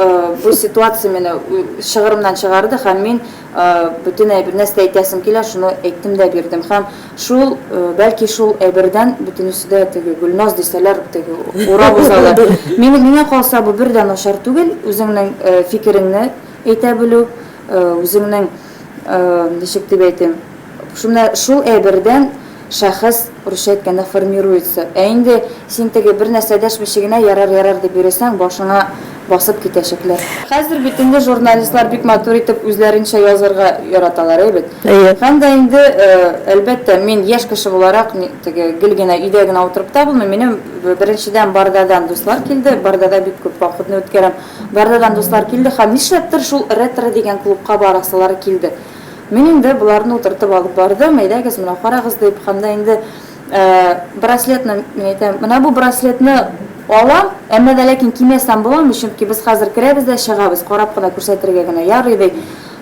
бу ситуация мине чыгырымнан чыгарды һәм мин бөтен әйбер, нәрсә әйтәсем килә, шуны әйттем дә бирдем. Һәм шул, бәлки шул әйбердән бөтенесе дә теге Гөлназ дисәләр, теге урап узалар. Мин, миңа калса, бу бер дә начар түгел, үзеңнең фикереңне әйтә белү, үзеңнең, ничек дип әйтим, Шунда шул әйбердән шәхес, русча әйткәндә, формируется. Ә инде син теге бер нәрсә дәшмичә генә ярар, ярар дип йөресәң, башыңа басып китәчәкләр. Хәзер бит инде журналистлар бик матур итеп үзләренчә язарга яраталар, әй бит? Әйе. Һәм дә инде, әлбәттә, мин яшь кеше буларак, теге гел генә өйдә генә утырып та булмый. Минем, беренчедән, Бардадан дуслар килде. Бардада бик күп вакытны үткәрәм. Бардадан дуслар килде һәм нишләптер шул Ретро дигән клубка барасылары килде. Мин инде боларны утыртып алып бардым, әйдәгез, менә карагыз дип, һәм дә инде браслетны, мин әйтәм, менә бу браслетны алам, әмма дә ләкин кимәсәм буламы, чөнки без хәзер керәбез дә чыгабыз, карап кына күрсәтергә генә ярый, ди.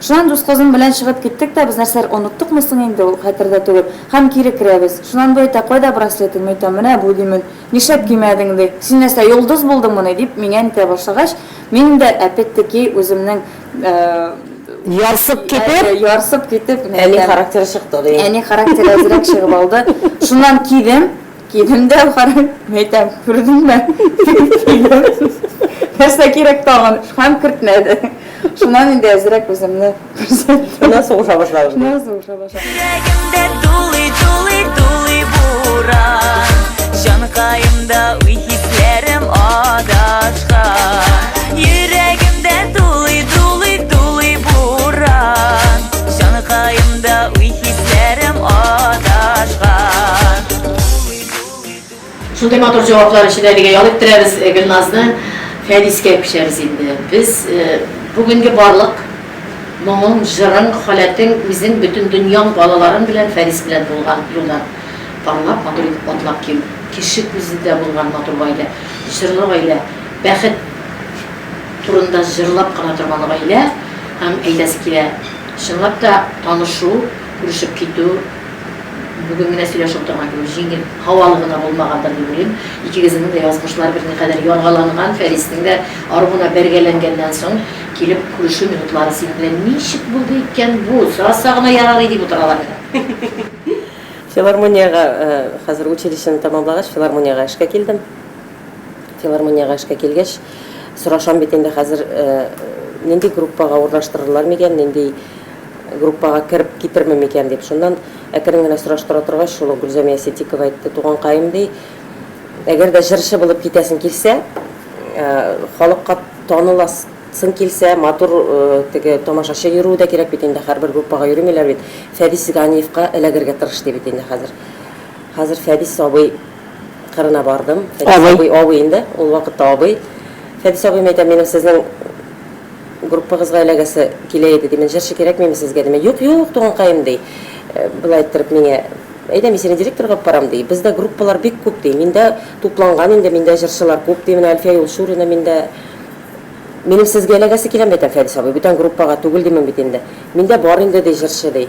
Шуннан дус кызым белән чыгып киттек тә, без нәрсәләр оныттыкмы соң инде, ул хәтердә түгел, һәм кире керәбез. Шуннан бу әйтә, кайда браслетың, мин әйтәм, менә бу, димен. Нишләп кимәдең, ди. Син нәрсә, йолдыз булдыңмыни, дип миңа әйтә башлагач, мин инде опять-таки үземнең Ярсып китеп? Ярсып китеп, Әни характеры чыкты, ди. Әни характеры әзрәк чыгып алды. Шуннан кидем, кидем дә, карап, әйтәм, күрдеңме? Кидем. Нәрсә кирәк тагын? Һәм кертмәде. Шуннан инде әзрәк үземне күрсәттем. Шуннан сугыша башладым. Шуннан сугыша башладым. Йөрәгемдә дулый, дулый, дулый буран. Җанкаемда уй-хисләрем адашкан. Йөрәгемдә дулый, дулый, дулый буран. Җанкаемда уй-хисләрем адашкан. Шундый матур җаваплар өчен әлегә ял иттерәбез Гөлназны. Фәнискә күчәбез инде. Без бүгенге барлык моңың, җырың, халәтең, үзең, бөтен дөньяң, балаларың белән Фәнис белән булган юлдан парлап, матур итеп атлап кил. Кеше күзендә булган матур гаилә, җырлы гаилә, бәхет турында җырлап кына торган гаилә һәм әйтәсе килә, чынлап та танышу, күрешеп китү, Бүген генә сөйләшеп утырган кебек җиңел, һавалы гына булмагандыр дип уйлыйм. Икегезнең дә язмышлар берникадәр яргаланган, Фәриснең дә ару гына бәргәләнгәннән соң килеп күрешү минутлары синең белән ничек булды икән бу, сораса гына ярар иде дип утыралар. Филармониягә, хәзер училищены тәмамлагач, филармониягә эшкә килдем. Филармониягә эшкә килгәч, сорашам бит инде хәзер, нинди группага урнаштырырлар микән, нинди группага кереп китерме микән дип. Шуннан әкрен генә сораштыра торгач, шул ук Гөлзәмия Ситдикова әйтте, Туганкаем, ди, әгәр дә җырчы булып китәсең килсә, халыкка таныласың килсә, матур теге тамашачы йөрүе дә кирәк бит инде, һәрбер группага йөремиләр бит, Фәдис Ганиевка эләгергә тырыш, ди бит инде хәзер. Хәзер Фәдис абый кырына бардым. Фәдис абый, абый инде, ул вакытта абый. Фәдис абый, мәйтәм, минем сезнең группагызга эләгәсе килә иде, димен, җырчы кирәкмиме сезгә, димен. Юк, юк, туганкаем, ди. Болай иттереп миңа, әйдә, мин сине директорга алып барам, ди. Бездә группалар бик күп, ди. Миндә тупланган инде, миндә җырчылар күп, ди. Менә Әлфия Юлчурина миндә. Минем сезгә эләгәсе килә, мәйтәм, Фәдис абый, бүтән группага түгел, димен бит инде. Миндә бар инде, ди, җырчы, ди.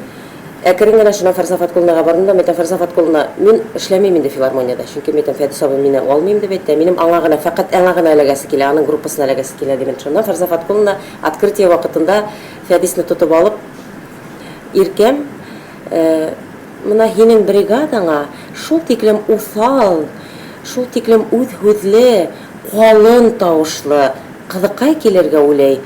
Әкрен генә шуннан Фәрза Фаткуллинага бардым да, мәйтәм, Фәрза Фаткуллина, мин эшләмим инде филармониядә, чөнки, мәйтәм, Фәдис абый мине алмыйм дип әйтте, ә минем аңа гына, фәкать аңа гына эләгәсе килә, аның группасына эләгәсе килә, димен. Шуннан Фәрза Фаткуллина открытие вакытында Фәдисне тотып алып, Иркәм, менә һинең бригадаңа шул тиклем усал, шул тиклем үзһүзле, калын тавышлы кызыкай килергә уйлый.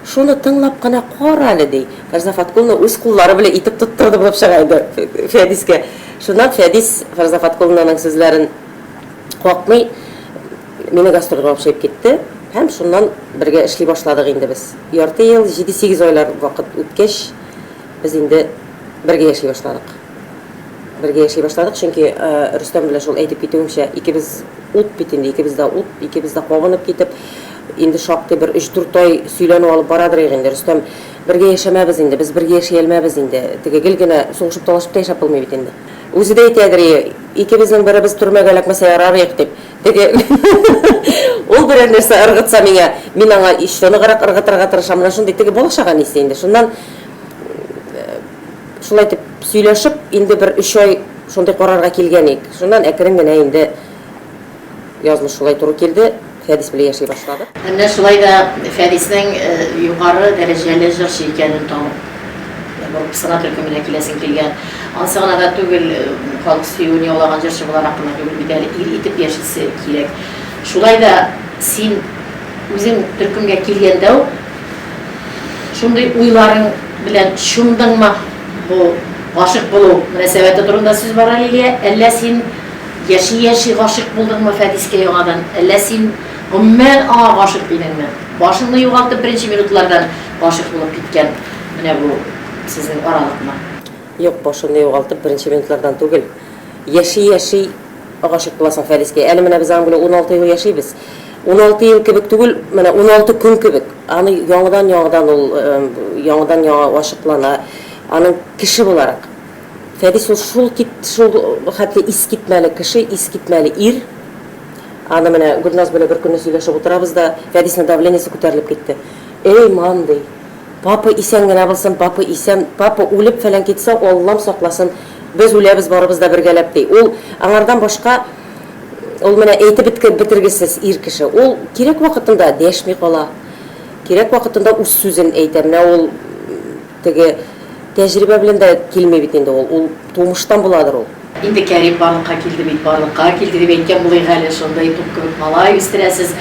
Шуны тыңлап кына кара әле, ди. Фәрза Фаткуловна үз куллары белән итеп тоттырды булып чыга инде Фәдискә. Шуннан Фәдис Фәрза Фаткуловнаның сүзләрен какмый, мине гастрольгә алып чыгып китте. Һәм шуннан бергә эшли башладык инде без. Ярты ел, җиде-сигез айлар вакыт үткәч, без инде бергә яши башладык. Бергә яши башладык, чөнки Рөстәм белән шул әйтеп китүемчә, икебез ут бит инде, икебез дә ут, икебез дә кабынып китеп, инде шактый бер өч-дүрт ай сөйләнү алып барадыр идек инде. Рөстәм, бергә яшәмәбез инде, без бергә яши алмабыз инде. Теге гел генә сугышып-талашып та яшәп булмый бит инде. Үзе дә әйтәдер, икебезнең беребез төрмәгә эләкмәсә ярар идек дип. Теге ул берәр нәрсә ыргытса миңа, мин аңа еще ныграк ыргытырга тырышам. Менә шундый теге бала-чага нисе инде. Шуннан шулай итеп сөйләшеп, инде бер өч ай шундый карарга килгән идек. Шуннан әкрен генә инде язмыш шулай туры килде, Фәдис белән яши башладык. Ә менә шулай да Фәдиснең югары дәрәҗәле җырчы икәнен танып, борып сына төркеменә киләсең килгән. Ансы гына да түгел, халык сөюен яулаган җырчы буларак кына түгел бит әле, ир итеп яшисе кирәк. Шулай да син үзең төркемгә килгәндә үк шундый уйларың белән чумдыңмы? Бу гашыйк булу мөнәсәбәте турында сүз бара, Лилия, әллә син Яши-яши гашыйк булдыңмы Фәдискә яңадан, әллә син гомумән аңа гашыйк идеңме? Башыңны югалтып беренче минутлардан гашыйк булып киткән менә бу сезнең аралыкмы? Юк, башымны югалтып беренче минутлардан түгел. Яши-яши гашыйк буласың Фәдискә. Әле менә без аның белән 16 ел яшибез. 16 ел кебек түгел, менә 16 көн кебек. Аны яңадан-яңадан ул яңадан-яңа ачыклана. Аның кеше буларак. Фәдис ул шул кит, шул хәтле искитмәле кеше, искитмәле ир. Аны менә Гөлназ белән бер көнне сөйләшеп утырабыз да, Фәдиснең давлениесе күтәрелеп китте. Эй, мам, ди, папа исән генә булсын, папа исән, папа үлеп фәлән китсә, Аллам сакласын, без үләбез барыбыз да бергәләп, ди. Ул аңардан башка, ул менә әйтеп бетергесез ир кеше. Ул кирәк вакытында дәшми кала, кирәк вакытында үз сүзен әйтә. Менә ул Теге тәҗрибә белән дә килми бит инде ул, ул тумыштан буладыр ул. Инде Кәрим барлыкка килде бит, барлыкка килде дип әйткән булыйк әле, шундый туп кебек малай үстерәсез.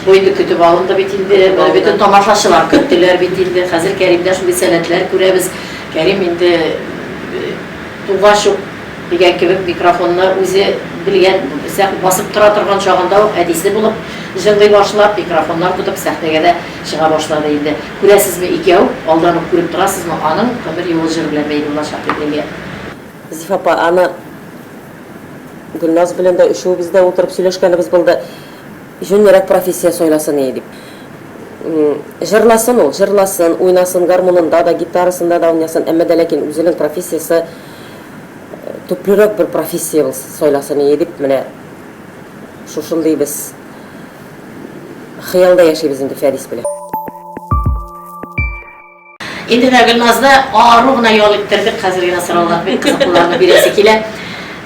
Бу инде көтеп алынды бит инде, бөтен тамашачылар көттеләр бит инде. Хәзер Кәримдә шундый сәләтләр күрәбез. Кәрим инде тугач ук дигән кебек микрофонны үзе белгән, басып тора торган чагында ук әтисе булып җырлый башлап, микрофоннар тотып сәхнәгә дә чыга башлады инде. Күрәсезме, икәү, алдан ук күреп торасызмы, аның гомер юлы җыр белән бәйле булачак дип, Лилия. Зифа апа, аны Гөлназ белән дә өчәүебез дә утырып сөйләшкәнебез булды. Җүнлерәк профессия сайласын ие дип. Җырласын ул, җырласын, уйнасын, гармунында да, гитарасында да уйнасын, әмма дә ләкин үзенең профессиясе төплерәк бер профессия булсын, сайласын ие дип, менә шушындый без Хыялда яшибез инде Фәдис белән. Инде менә Гөлназны ару гына ял иттердек, хәзер генә сораулар бик кызыклыларны бирәсе килә.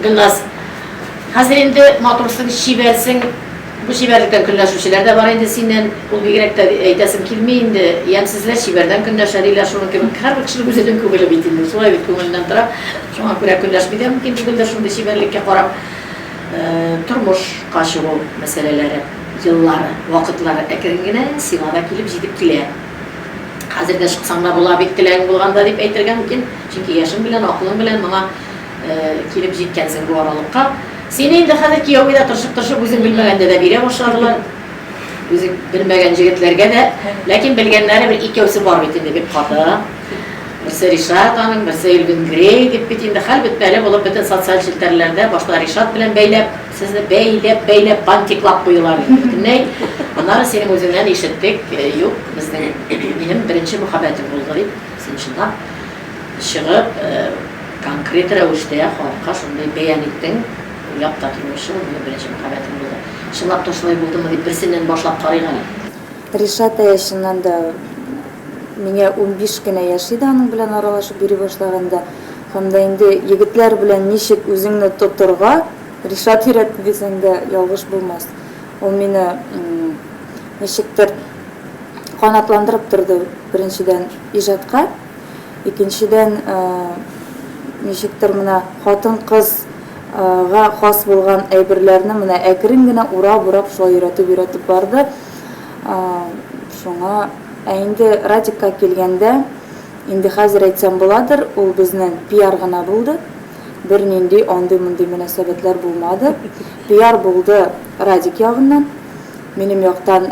Гөлназ, хәзер инде матурсың, чибәрсең. Бу чибәрлектән көнләшүчеләр дә бар инде синнән. Ул бигрәк тә әйтәсем килми инде. Ямьсезләр чибәрдән көнләшә диләр, шуның кебек. Һәрбер кешенең үзенең күңеле бит инде. Шулай бит, күңеленнән тора. Шуңа күрә көнләшми дә мөмкин түгелдер шундый чибәрлеккә карап. Тормышка чыгу мәсьәләләре, еллары, вакытлары әкрен генә сиңа да килеп җитеп килә. Хәзер дә чыксаң да була, бик теләгең булганда дип әйтергә мөмкин, чөнки яшең белән, акылың белән моңа килеп җиткәнсең бу аралыкка. Сине инде хәзер кияүгә дә тырышып-тырышып үзең белмәгәндә дә бирә башладылар. Үзең белмәгән җегетләргә дә. Ләкин белгәннәре бер икәүсе бар бит инде, бик каты. Берсе Ришат аның, берсе Элвин Грей дип бит инде хәл бетмәле булып бөтен социаль челтәрләрдә башта Ришат белән бәйләп, сезне бәйләп, бәйләп бантиклап куелар инде бөтенләй. Аннары синең үзеңнән ишеттек, юк, безнең минем беренче мөхәббәтем булды дип, син чынлап чыгып, конкрет рәвештә халыкка шундый бәян иттең, уйлап та тормыйча, ул минем беренче мөхәббәтем булды. Чынлап та шулай булдымы дип берсеннән башлап карыйк әле. Ришат әйе, чыннан да, миңа 15 кенә яшь иде аның белән аралашып йөри башлаганда. Һәм дә инде егетләр белән ничек үзеңне тотырга, Ришат өйрәтте дисәң дә ялгыш булмас. Ул мине ничектер канатландырып торды, беренчедән, иҗатка, икенчедән, ничектер менә хатын-кыз га хас булган әйберләрне менә әкрен генә урап-урап шулай өйрәтеп-өйрәтеп барды. Шуңа. Ә инде Радикка килгәндә, инде хәзер әйтсәм буладыр, ул безнең пиар гына булды. Бернинди андый-мондый мөнәсәбәтләр булмады. Пиар булды Радик ягыннан. Минем яктан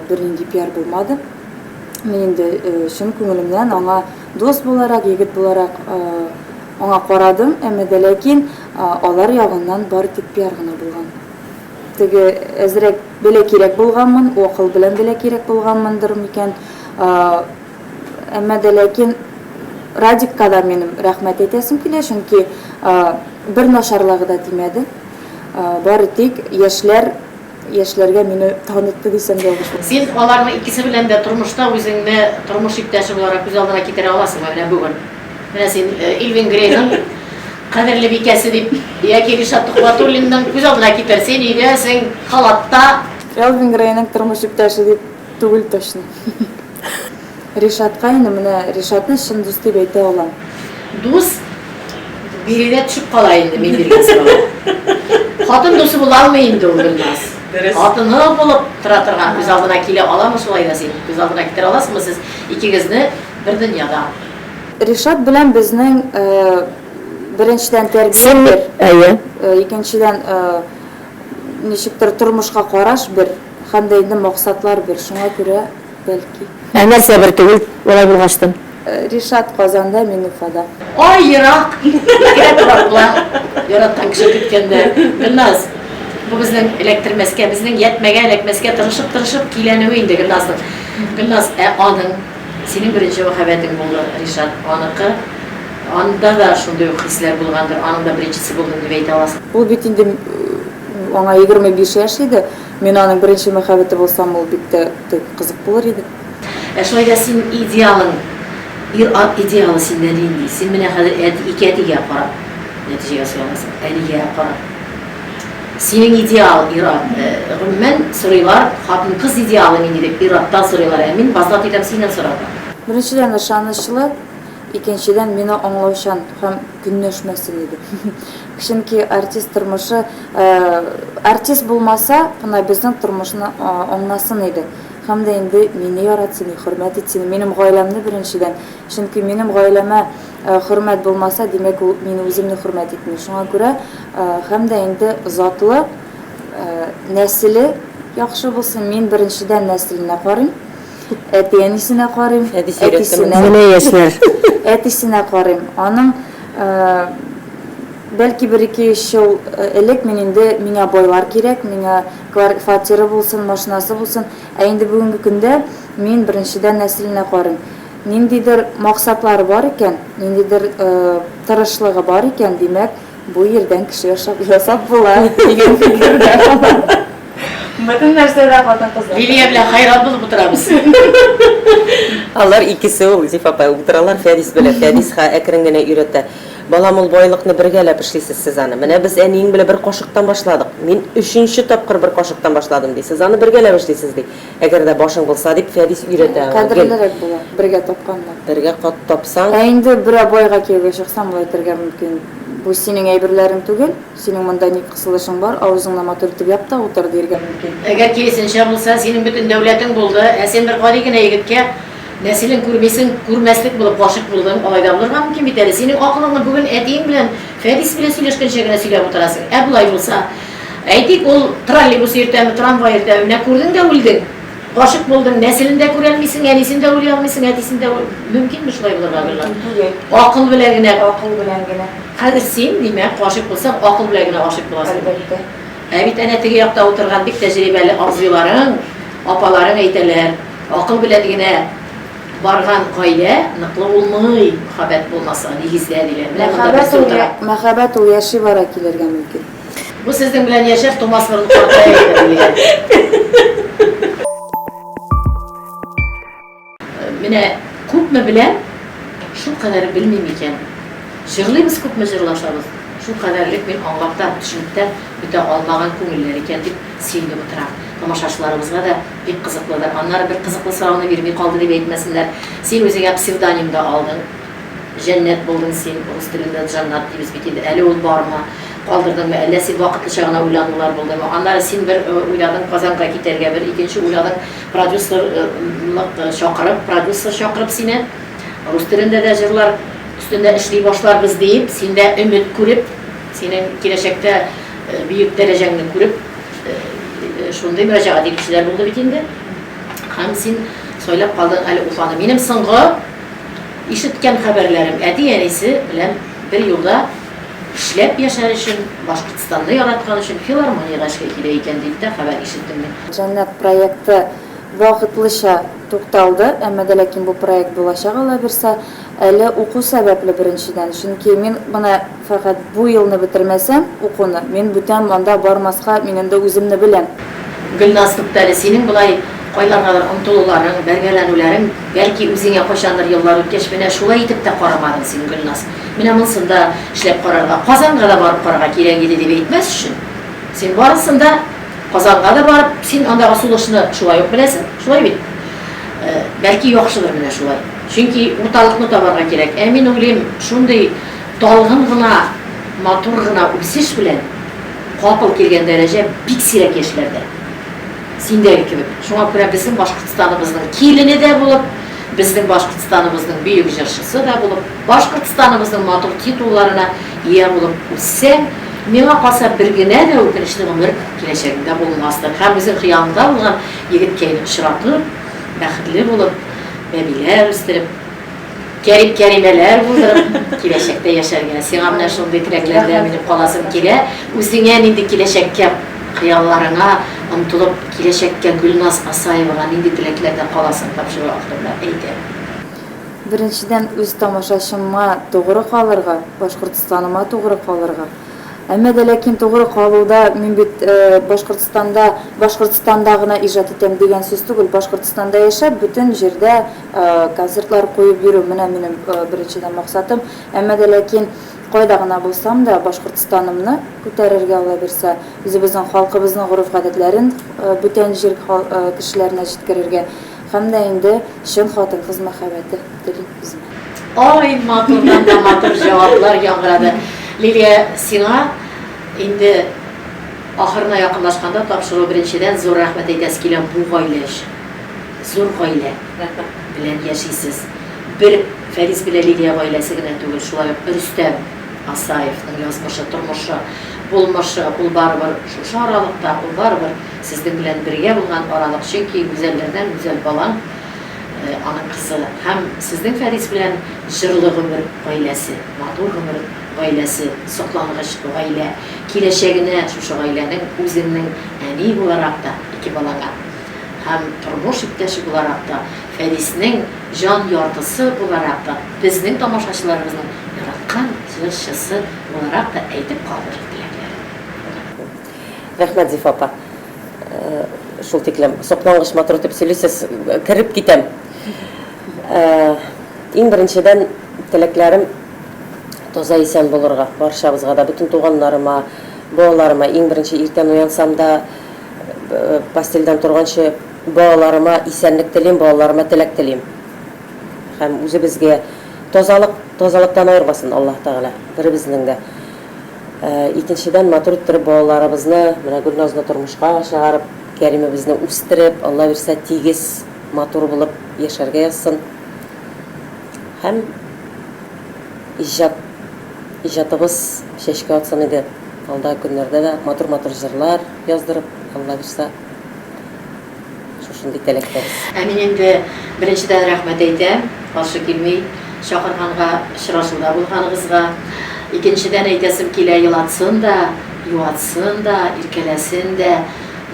бернинди пиар булмады. Мин инде чын күңелемнән аңа дус буларак, егет буларак аңа карадым, әмма дә ләкин алар ягыннан бары тик пиар гына булган. Теге әзрәк бәләкирәк булганмын, акыл белән бәләкирәк булганмындыр микән. Әмма дә ләкин Радикка да минем рәхмәт әйтәсем килә, чөнки бер начарлыгы да тимәде. Бары тик яшьләр яшьләргә мине танытты дисәм дә ялгыш булмас. Син аларның икесе белән дә тормышта үзеңне тормыш иптәше буларак күз алдына китерә аласыңмы менә бүген? Менә син Элвин Грейның кадерле бикәсе дип яки Ришат Төхвәтуллинның күз алдына китер. Син өйдәсең, халатта. Элвин Грейның тормыш иптәше дип түгел точно. Ришатка инде менә Ришатны чын дус дип әйтә алам. Дус биредә төшеп кала инде мин биргән сорауга. Хатын дусы була алмый инде ул Гөлназ. Дөрес. Хатыны булып тора торган күз алдына килә аламы шулай да син? Күз алдына китерә аласыңмы сез икегезне бер дөньяда? Ришат белән безнең беренчедән тәрбия бер. Әйе. Икенчедән ничектер тормышка караш бер һәм дә инде максатлар бер. Шуңа күрә Бәлки. Ә нәрсә бер түгел, алай булгачтын? Ришат Казанда, мин Уфада. Ай, ерак! Бигрәк ераклар. Яраткан кеше көткәндә. Гөлназ, бу безнең эләктермәскә, безнең ятьмәгә эләкмәскә тырышып-тырышып киләнүе инде Гөлназның. Гөлназ, ә аның, синең беренче мәхәббәтең булды, Ришат, аныкы, анда да шундый ук хисләр булгандыр, аның да беренчесе булдым дип әйтә аласың. Ул бит инде аңа 25 яшь иде. Мин аның беренче мәхәббәте булсам, ул бик тә кызык булыр иде. Ә шулай да синең идеалың, ир-ат идеалы синдә нинди? Син менә хәзер әти, ике әтигә карап нәтиҗә ясый аласың, әнигә карап. Синең идеал ир-ат, гомумән, сорыйлар, хатын-кыз идеалы нинди дип ир-аттан сорыйлар, ә мин базлап итәм синнән сорарга. Беренчедән, ышанычлы, икенчедән, мине аңлаучан һәм көнләшмәсен иде. Чөнки артист тормышы, артист булмаса, менә безнең тормышны аңласын иде. Һәм дә инде мине яратсын, хөрмәт итсен, минем гаиләмне беренчедән. Чөнки минем гаиләмә хөрмәт булмаса, димәк, ул мине үземне хөрмәт итми. Шуңа күрә һәм дә инде затлы, нәселе яхшы булсын. Мин беренчедән нәселенә карыйм. Әти-әнисенә карыйм. Әтисенә. Менә яшьләр. Әтисенә карыйм. Аның бәлки бер-ике-өч ел элек мин инде миңа байлар кирәк, миңа фатиры булсын, машинасы булсын. Ә инде бүгенге көндә мин беренчедән нәселенә карыйм. Ниндидер максатлары бар икән, ниндидер тырышлыгы бар икән, димәк, бу ердән кеше ясап була дигән фикердә калам. Бөтен нәрсә дә хатын-кызлар. Лилия белән хайран булып утырабыз. Алар икесе ул, Зифа апай, утыралар Фәдис белән. Фәдис ха әкрен генә өйрәтә. Балам, ул байлыкны бергәләп эшлисез сез аны. Менә без әниең белән бер кашыктан башладык. Мин өченче тапкыр бер кашыктан башладым, ди. Сез аны бергәләп эшлисез, ди. Әгәр дә башың булса, дип Фәдис өйрәтә аңа. Гел. Кадерлерәк була, бергә тапканнар. Бергә кат тапсаң. Ә инде берәр байга кияүгә чыксаң, болай әйтергә мөмкин, бу синең әйберләрең түгел. Синең монда ни кысылышың бар, авызыңны матур итеп яп та утыр, диергә мөмкин. Әгәр киресенчә булса, синең бөтен дәүләтең булды, ә син бер гади генә егеткә нәселен күрмисең, күрмәслек булып гашыйк булдың, алай да булырга мөмкин бит әле. Синең акылыңны бүген әтиең белән Фәдис белән сөйләшкәнчә генә сөйләп утырасың. Ә болай булса, әйтик, ул троллейбус йөртәме, трамвай йөртәме, менә күрдең дә үлдең. Гашыйк булдың, нәселен дә күрәлмисең, әнисен дә уйлый алмыйсың, әтисен дә Мөмкинме шулай булырга, Гөлназ? Мөмкин түгел. Акыл белән генә. Акыл белән генә. Хәзер син, димәк, гашыйк булсаң, акыл белән генә гашыйк буласың. Әлбәттә. Ә бит әнә теге якта утырган бик тәҗрибәле абзыйларың, апаларың әйтәләр, акыл белән генә барган гаилә ныклы булмый, мәхәббәт булмаса, нигездә, диләр. Менә монда берсе утыра. Мәхәббәт ул яши бара килергә мөмкин. Бу сезнең белән яшәп, тумас борын картая икән, дигән. Менә күпме беләм, шул кадәр белмим икән. Җырлыйбыз, күпме җырлашабыз, шул кадәрлек мин аңлап та, төшенеп тә бетә алмаган күңелләр икән дип сөенеп утырам. Тамашачыларыбызга да бик кызыклыдыр. Аннары бер кызыклы сорауны бирми калды дип әйтмәсеннәр. Син үзеңә псевдоним да алдың. Җәннәт булдың син, рус телендә Джаннат дибез бит инде. Әле ул бармы? калдырдыңмы, әллә син вакытлыча гына уйланулар булдымы? Аннары син бер уйладың Казанга китәргә, бер икенче уйладың продюсерлык чакырып, продюсер чакырып сине, рус телендә дә җырлар өстендә эшли башларбыз диеп, синдә өмет күреп, синең киләчәктә бөек дәрәҗәңне күреп, шундый мөрәҗәгать итүчеләр булды бит инде. Һәм син сайлап калдың әле Уфаны. Минем соңгы ишеткән хәбәрләрем, әти-әнисе белән бер юлда эшләп яшәр өчен, Башкортстанны яраткан өчен филармониягә эшкә килә икән дип тә хәбәр ишеттем мин. Җәннәт проекты вакытлыча тукталды, әмма дә ләкин бу проект булачак, Аллабирса. Әле уку сәбәпле беренчедән, чөнки мин менә фәкать бу елны бетермәсәм укуны, мин бүтән анда бармаска, мин инде үземне беләм. Гөлназ, туктале, синең болай кайларгадыр омтылуларың, бәргәләнүләрең, бәлки үзеңә кайчандыр еллар үткәч, менә шулай итеп тә карамадың син, Гөлназ. Менә монсын да эшләп карарга, Казанга да барып карарга кирәк иде дип әйтмәс өчен, син барысын да, Казанга да барып, син андагы сулышны шулай ук беләсең, шулай бит? Бәлки яхшыдыр менә шулай. Чөнки урталыкны табарга кирәк. Ә мин уйлыйм, шундый талгын гына, матур гына үсеш белән капыл килгән дәрәҗә бик сирәк яшьләрдә. Синдәге кебек. Шуңа күрә безнең Башкортстаныбызның килене дә булып, безнең Башкортстаныбызның бөек җырчысы да булып, Башкортстаныбызның матур титулларына ия булып үссәң, миңа калса, бер генә дә үкенечле гомер киләчәгеңдә булмастыр. Һәм үзең хыялыңда булган егеткәйне очратып, бәхетле булып, бәбиләр үстереп, Кәрим-Кәримәләр булдырып, киләчәктә яшәргә. Сиңа менә шундый теләкләрдә минем каласым килә. Үзеңә нинди киләчәккә, хыялларыңа омтылып, киләчәккә Гөлназ Асаевага нинди теләкләрдә каласың, тапшыру ахырында әйт әле. Беренчедән, үз тамашачыма тугры калырга, Башкортстаныма тугры калырга. Әмма дә ләкин тугры калуда мин бит Башкортстанда, Башкортстанда гына иҗат итәм дигән сүз түгел. Башкортстанда яшәп, бөтен җирдә концертлар куеп йөрү, менә минем беренчедән максатым. Әмма дә ләкин кайда гына булсам да, Башкортстанымны күтәрергә, Алла бирсә, үзебезнең халкыбызның гореф-гадәтләрен бүтән җир кешеләренә җиткерергә һәм дә инде чын хатын-кыз мәхәббәте телим үземә. Ай, матурдан да матур җаваплар яңгырады. Лилия, сиңа инде ахырына якынлашканда тапшыру беренчедән зур рәхмәт әйтәсе килә бу гаилә өчен. Зур гаилә белән яшисез. Бер Фәрис белән Лилия гаиләсе генә түгел, шулай ук Рөстәм Асаевның язмышы, тормышы, булмышы, ул барыбер шушы аралыкта, ул барыбер сезнең белән бергә булган аралык, чөнки гүзәлләрдән гүзәл балаң аның кызы һәм сезнең Фәрис белән җырлы гомер гаиләсе, матур гомер гаиләсе, соклангыч гаилә. Киләчәгенә шушы гаиләнең үзеңнең әни буларак та, ике балаңа, һәм тормыш иптәше буларак та, Фәриснең җан яртысы буларак та, безнең тамашачыларыбызның яраткан җырчысы буларак та әйтеп калдыр теләкләреңне. Рәхмәт, Зифа апа. Шул тиклем соклангыч матур итеп сөйлисез, кереп китәм. Иң беренчедән теләкләрем таза исән булырга барчабызга да, бөтен туганнарыма, балаларыма. Иң беренче иртән уянсам да, постельдән торганчы балаларыма исәнлек телим, балаларыма теләк телим. Һәм үзебезгә тазалык, тазалыктан аермасын Аллаһ Тәгалә беребезнең дә. Икенчедән, матур иттереп балаларыбызны, менә Гөлназны тормышка чыгарып, Кәримебезне үстереп, Алла бирсә, тигез, матур булып яшәргә язсын. Һәм иҗат, иҗатыбыз чәчкә атсын иде. Алдагы көннәрдә дә матур-матур җырлар яздырып, Алла бирсә. Шушындый теләктәбез. Ә мин инде беренчедән рәхмәт әйтәм, каршы килми чакырганга, очрашуда булганыгызга. Икенчедән әйтәсем килә, елатсын да, юатсын да, иркәләсен дә,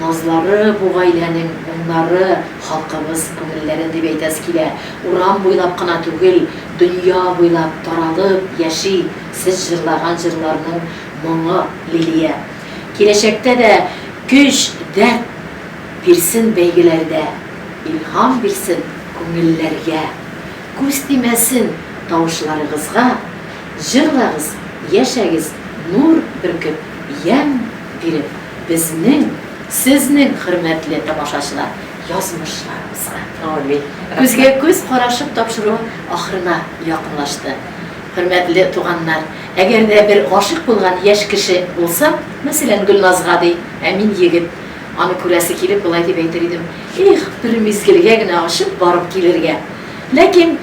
назлары бу гаиләнең, моңнары халкыбыз күңелләрен дип әйтәсе килә. Урам буйлап кына түгел, дөнья буйлап таралып яши сез җырлаган җырларның моңы, Лилия. Киләчәктә дә көч, дәрт Бирсен бәйгеләрдә, илһам бирсен күңелләргә. Күз тимәсен тавышларыгызга, җырлагыз, яшәгез нур бөркеп, ямь биреп безнең, сезнең хөрмәтле тамашачылар, язмышларыбызга. Амин. Күзгә күз карашып тапшыру ахырына якынлашты. Хөрмәтле туганнар, Әгәр дә бер гашыйк булган яшь кеше булса, мәсәлән, Гөлназга ди, ә мин егет, аны күрәсе килеп, болай дип әйтер идем, Их, бер мизгелгә генә очып барып килергә. Ләкин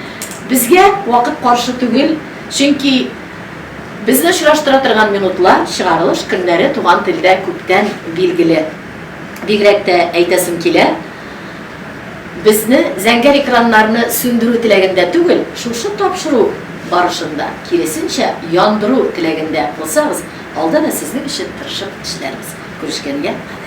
безгә вакыт каршы түгел, чөнки безне очраштыра торган минутлар, чыгарылыш көннәре туган телдә күптән билгеле. Бигрәк тә әйтәсем килә, безне зәңгәр экраннарны сүндерү теләгендә түгел, шушы тапшыру барышында, киресенчә, яндыру теләгендә булсагыз, алда да сезнең өчен тырышып эшләрбез. Күрешкәнгә кадәр.